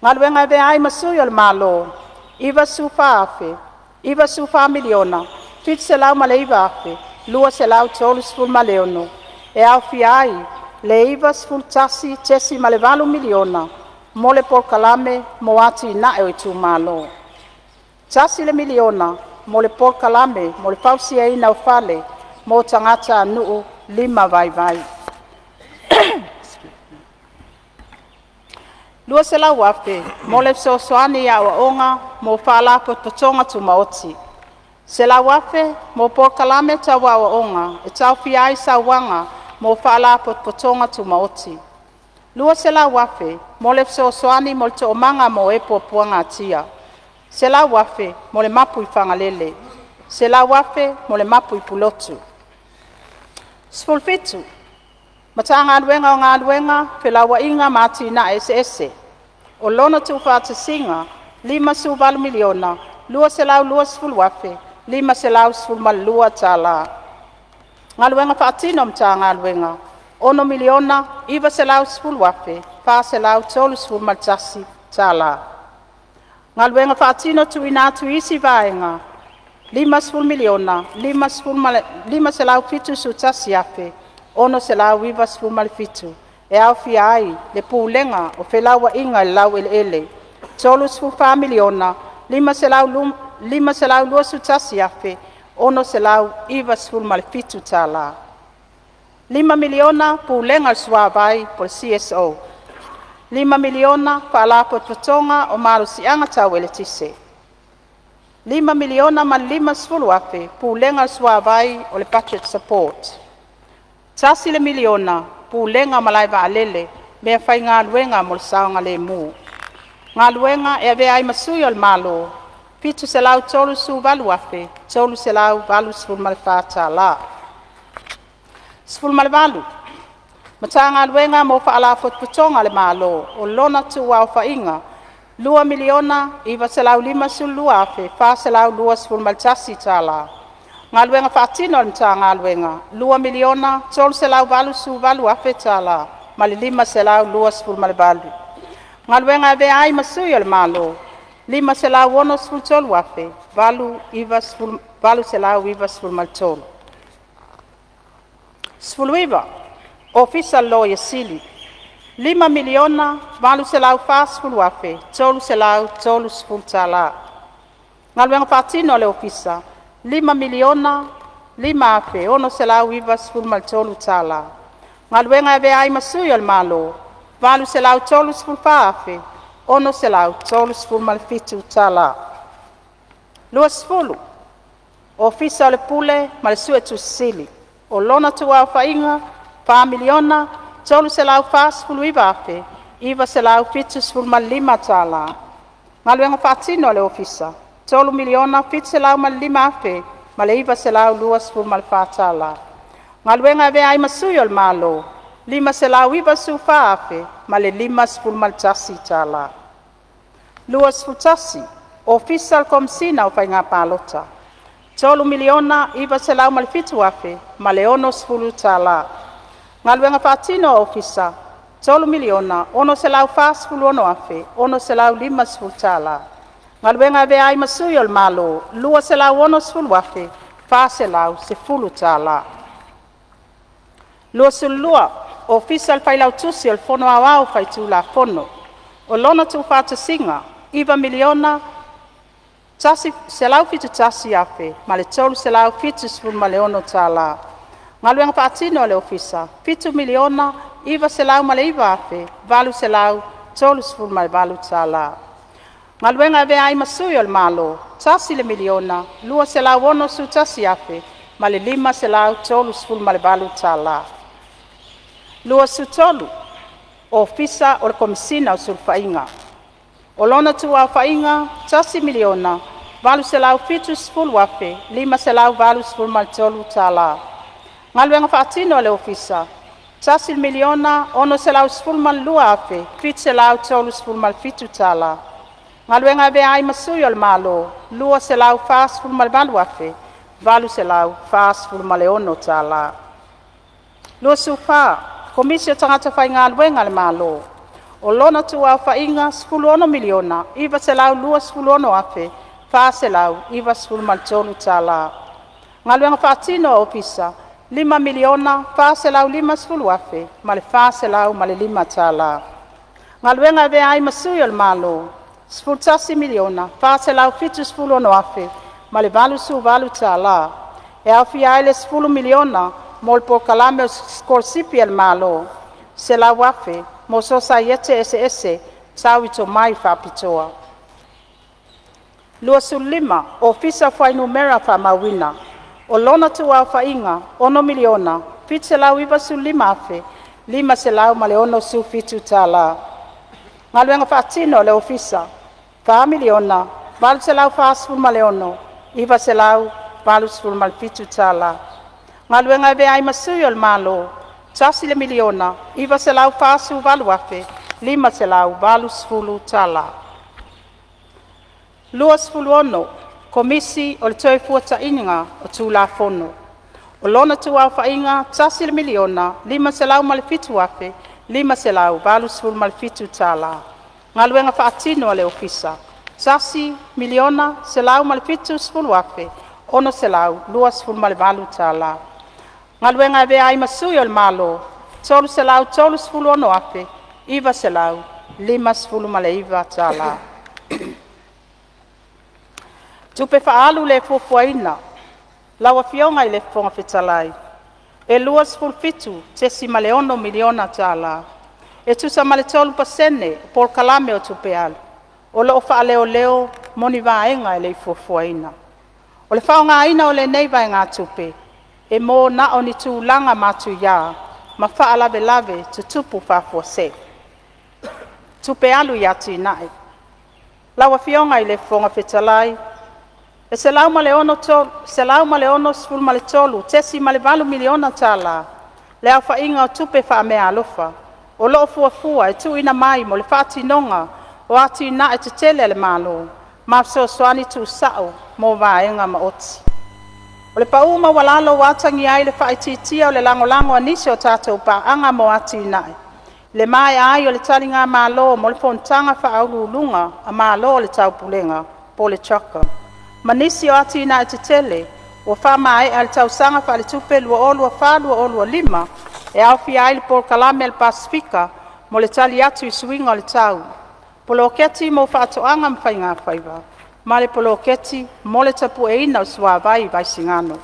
A: Galuega e Avea ai ma Sui o le Malo $94,709,236 e aofia ai le $91,800,000 mo le Polokalame mo Atinae o Itumalo. $1,000,000 mo le Polokalame mo le Fausiaina o Fale mo Tagatanuu lima vaivai. $200,000 mo le fesoasoani i aoaoga mo Faalapotopotoga Tumaoti. $100,000 mo polokalame tau aoaoga e taofia ai sauaga mo Faalapotopotoga Tumaoti. $200,000 mo le fesoasoani mo le toomaga mo e puapuagatia. $100,000 mo le mapu i Fagalele. $100,000 mo le mapu i Pulotu. 17. Matagaluega o Galuega, Felauaiga ma Atinae Eseese, o lona tuufaatasiga e $58,220,512. Galuega faatino a Matagaluega - $6,910,431. Galuega faatino tuuina atu i isi Vaega $50,571,697 e aofia ai le Pulega o Felauaiga i le Laueleele $34,521,697. $5miliona Pulega o le Suavai CSO. $5miliona Faalapotopotoga o Malosiaga Tau Eletise. $5,050,000 Pulega o le Suavai Budget Support. $1miliona Pulega o Malaevaalele Meafaigaluega mo le Saogalemu. Galuega e Avea ai ma Sui o le Malo $738,384. 18. Matagaluega mo Faalapotopotoga a le Malo o lona tuuaofaiga $2,952,421 tala. Galuega faatino a le Matagaluega $2,388,528. Galuega e Avea ai ma Sui o le Malo $563,893. 19. Ofisa o le Loia Sili $5,840,330. Galuega faatino a le Ofisa $5,005,693. Galuega e Avea ai ma Sui o le Malo $834,637. 20. Ofisa o le Pule ma le Suetusi Sili o lona tuu aofaiga $4,349,975. Galuega faatino a le Ofisa $3,705,924. Galuega e Avea ai ma Sui o le Malo $594,051. 21. Ofisa o le Komesina o Faiga Palota $3,907,060. Galuega faatino a le Ofisa $3,646,650. Galuega e Avea ai ma Sui o le Malo $260,410. 22. Ofisa o le Failautusi o le Fono Aoao Faitulafono o lona tuufaatasiga e $9,171,376. Galuega faatino a le Ofisa e $7,909,838. Galuega e Avea ai ma Sui o le Malo $1,261,538. 23. Ofisa o le Komesina o Sulufaiga o lona tuu aofaiga e $1,870,583. Galuega faatino a le Ofisa $1,612,737 Galuega e Avea ai ma Sui o le Malo - $248,846. 24. Komisi o Tagata Faigaluega a le Malo. O lona tuuaofaiga $16,926,493 tala. Galuega Faatino a Ofisa $5,450,405 tala. Galuega e Avea ai ma Sui o le Malo $11,476,088 tala. E aofia ai le $10,000,000 mo le polokalame o sikolasipi a le Malo, $100,000 mo sosaiete eseese tau i tomai faapitoa. 25. Ofisa o Fuainumera Faamauina O lona tuuaofaiga $6,795,567 tala. Galuega Faatino a le Ofisa $4,846,987 tala. Galuega e Avea ai ma Sui o le Malo $1,948,580 tala. 26. Komisi o le Toefuataiga o Tulafono O lona tuuaofaiga $1,507,587 tala. Galuega Faatino a le Ofisa $1,170,628 tala. Galuega e Avea ai ma Sui o le Malo $336,959 tala. Tupe Faaalu le Fuafuaina; Lau Afioga i le Fofoga Fetalai, E $27.6miliona tala, e tusa ma le 3% o polokalame o tupe alu, o lo o faaleoleo mo ni vaega e le i fuafuaina. O le faaaogaina o lenei vaegatupe, e mo na o ni tulaga matuia ma faalavelave tutupu faafuasei. Tupe Alu i Atinae Lau Afioga i le Fofoga Fetalai, E $163.8miliona tala le aofaiga o tupe faameaalofa o lo o fuafua e tuuina mai mo le faatinoga o atinae tetele a le Malo, ma fesoasoani tuusao mo vaega maoti. O le pau maualalo ua atagia ai le faaitiitia o le lagolago a nisi o tatou paaga mo atinae, i le maea ai o le taligamalo mo le Fonotaga Faauluuluga a Malo o le Taupulega po o le CHOGM, ma nisi o atinae tetele ua faamaea i le tausaga faaletupe 2024/2025, e aofia ai le Polokalame a le Pasefika mo le Tali atu i Suiga o le Tau, Poloketi mo Faatoaga ma Faigafaiva, ma le Poloketi mo le Tapueina o le Suavai i Vaisigano.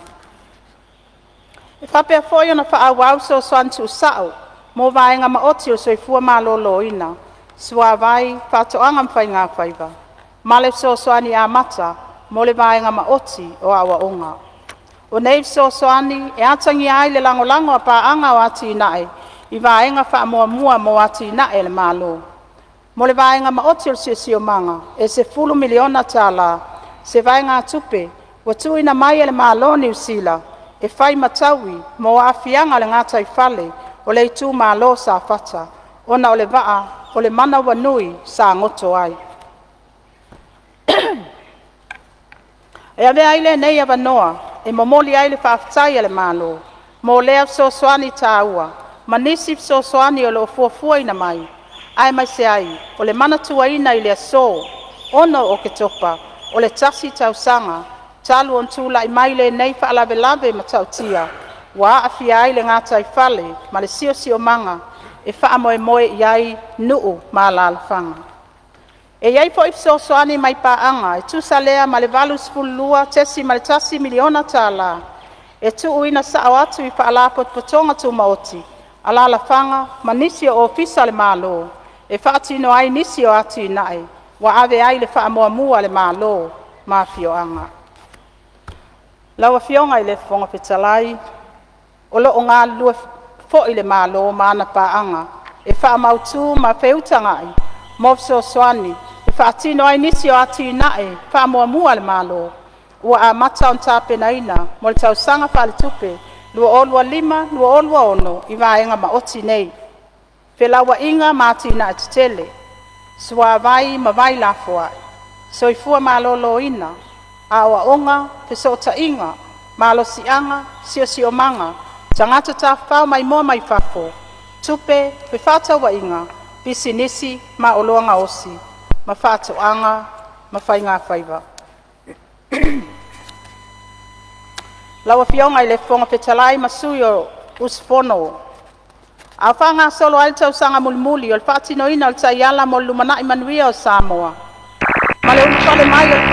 A: E faapea foi ona faaauau fesoasoani tuusao mo vaega maoti o le Soifua Maloloina, Suavai, Faatoaga ma Faigafaiva, ma le Fesoasoani amata mo le Vaega Maoti o Aoaoga. O nei fesoasoani e atagia ai le lagolago a paaga o atinae i vaega faamuamua mo atinae a le Malo. Mo le Vaega Maoti o le Siosiomaga, e $10 miliona tala se vaegatupe ua tuuina mai e le Malo o Niu Sila, e fai ma taui mo aafiaga o le gataifale o le itumalo Safata, ona o le vaa o le manawanui sa goto ai. E avea ai lenei avanoa e momoli ai le faafetai a le Malo, mo lea fesoasoani taua ma nisi fesoasoani o lo o fuafuaina mai, aemaise ai o le manatuaina i le aso 6 Oketopa, o le tasi tausaga talu ona tulai mai lenei faalavelave matautia, ua aafia ai le gataifale ma le siosiomaga e faamoemoe i ai nuu ma alalafaga. E i ai foi fesoasoani mai paaga e tusa lea ma le $82.1 miliona tala, e tuuina sao atu i Faalapotopotoga Tumaoti, alalafaga ma nisi o Ofisa o le Malo, e faatino ai nisi o atinae ua ave ai le faamuamua a le Malo ma afioaga. Lau Afioga i le Fofoga Fetalai, O lo o galulue foi le Malo ma ana paaga e faamautu ma feutagai mo fesoasoani e faatino ai nisi o atinae faamuamua a le Malo, ua amata ona tapenaina mo le tausaga faaletupe 2025/2026 i vaega maoti nei: Felauaiga ma Atinae Tetele, Suavai ma Vai Lafoai, Soifua Maloloina, Aoaoga, Fesootaiga, Malosiaga, Siosiomaga, Tagata Tafafao Maimoa mai Fafo, Tupe, Fefaatauaiga, Pisinisi ma Oloa Gaosi ma Faatoaga ma Faigafaiva. Lau Afioga i le Fofoga Fetalai ma sui usufono, A o faagasolo ai le tausaga mulimuli o le faatinoina o le Taiala mo le Lumanai Manuia o Samoa ma le ulufale mai o le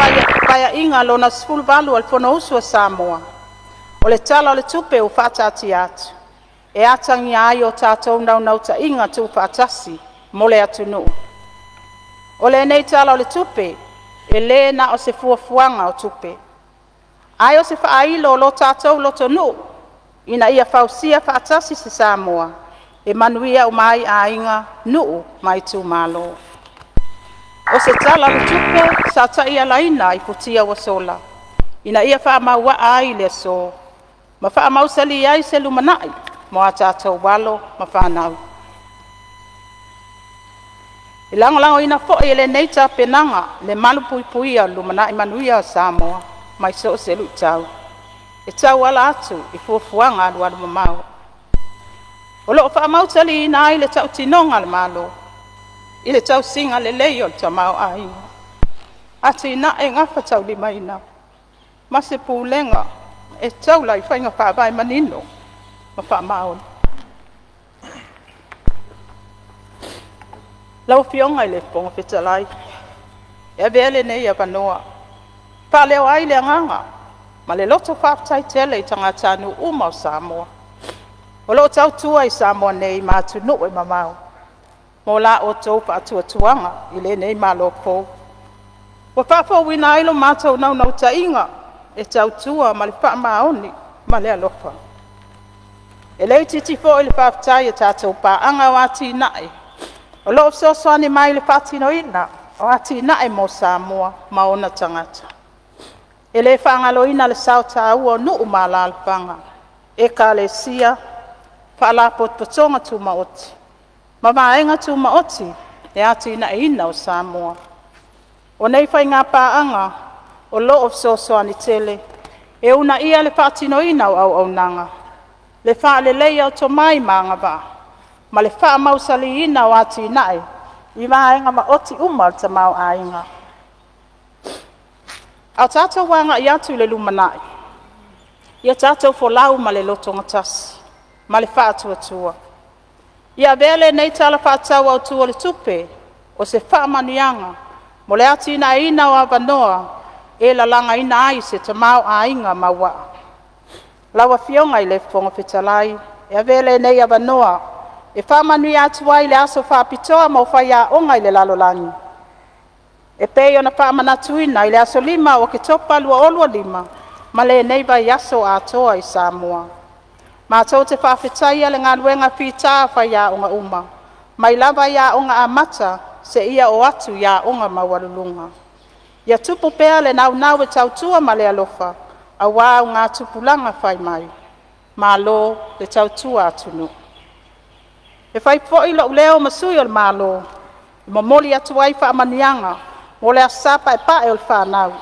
A: Paeaiga Lona XVIII o le Fonousu a Samoa, o le Tala o le Tupe ua faataatia atu, e atagia ai o tatou naunautaiga tuufaatasi mo le atunuu. O lenei Tala o le Tupe, e le na o se fuafuaga o tupe, ae o se faailo o lo tatou lotonuu ina ia fausia faatasi se Samoa e manuia uma ai aiga, nuu ma itumalo. O se Tala o le Tupe sa taialaina i futia ua sola, ina ia faamauaa ai i le aso, ma faamausali ai se lumanai mo a tatou alo ma fanau. E lagolagoina foi e lenei tapenaga le malupuipuia o le lumanai manuia o Samoa mai so o se luitau, e tauala atu i fuafuaga alualumamao. O lo o faamausaliina ai le tautinoga a le Malo i le tausiga lelei o le tamaoaiga, atinae gafataulimaina ma se pulega e taula i faiga faavae manino ma faamaoni. Lau Afioga i le Fofoga Fetalai, e avea lenei avanoa e faaleo ai le agaga ma le loto faafetai tele i tagatanuu uma o Samoa o lo o tautua i Samoa nei ma atunuu e mamao mo la outou faatuatuaga i lenei Malo fou. Ua faafouina ai lo matou naunautaiga e tautua ma le faamaoni ma le alofa. E le itiiti foi le faafetai i a tatou paaga o atinae o lo o fesoasoani mai i le faatinoina o atinae mo Samoa ma ona tagata. E le faagaloina le sao taua o nuu ma alalafaga, ekalesia, faalapotopotoga tumaoti ma vaega tumaoti i le atinaeina o Samoa. O nei faiga paaga o lo o fesoasoani tele e uunaia le faatinoina o auaunaga, le faaleleia o tomai ma agavaa ma le faamausaliina o atinae i vaega maoti uma o le tamaoaiga. A o tatou agai atu i le lumanai, ia tatou folau ma le lotogatasi ma le faatuatua. Ia avea lenei Tala Faatatau Autu o le Tupe o se faamanuiaga mo le atinaeina o avanoa e lalagaina ai se tamaoaiga mauaa. Lau Afioga i le Fofoga Fetalai, e avea lenei avanoa e faamanuia atu ai i le aso faapitoa mo faiaoga i le lalolagi, e pei ona faamanatuina i le aso 5 o Oketopa 2025 ma lenei vaiaso atoa i Samoa. Matou te faafetaia le galuega fita a faiaoga uma, mai lava i Aoga Amata seia oo atu i aoga maualuluga. Ia tupu pea le naunau e tautua ma le alofa aua augatupulaga fai mai. Malo le tautua atunuu. E fai foi lou leo ma sui o le Malo e momoli atu ai faamanuiaga mo le Aso Sa Paepae o le Fanau.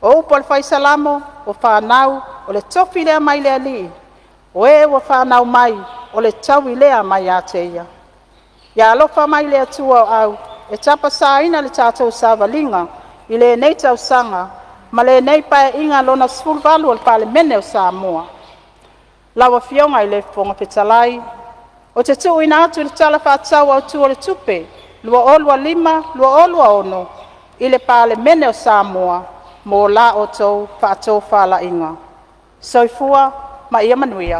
A: O upu a le Fai Salamo, “O fanau, o le tofi lea mai le Alii, o e ua fanau mai, o le taui lea mai ia te Ia.” Ia alofa mai le Atua o Au e tapasaina le tatou savaliga i lenei tausaga ma lenei Paeaiga Lona XVIII o le Palemene o Samoa. Lau Afioga i le Fofoga Fetalai, Ou te tuuina atu le Tala Faatatau Autu o le Tupe 2025/2026 i le Palemene o Samoa mo la outou faatofalaiga. Soifua ma ia manuia.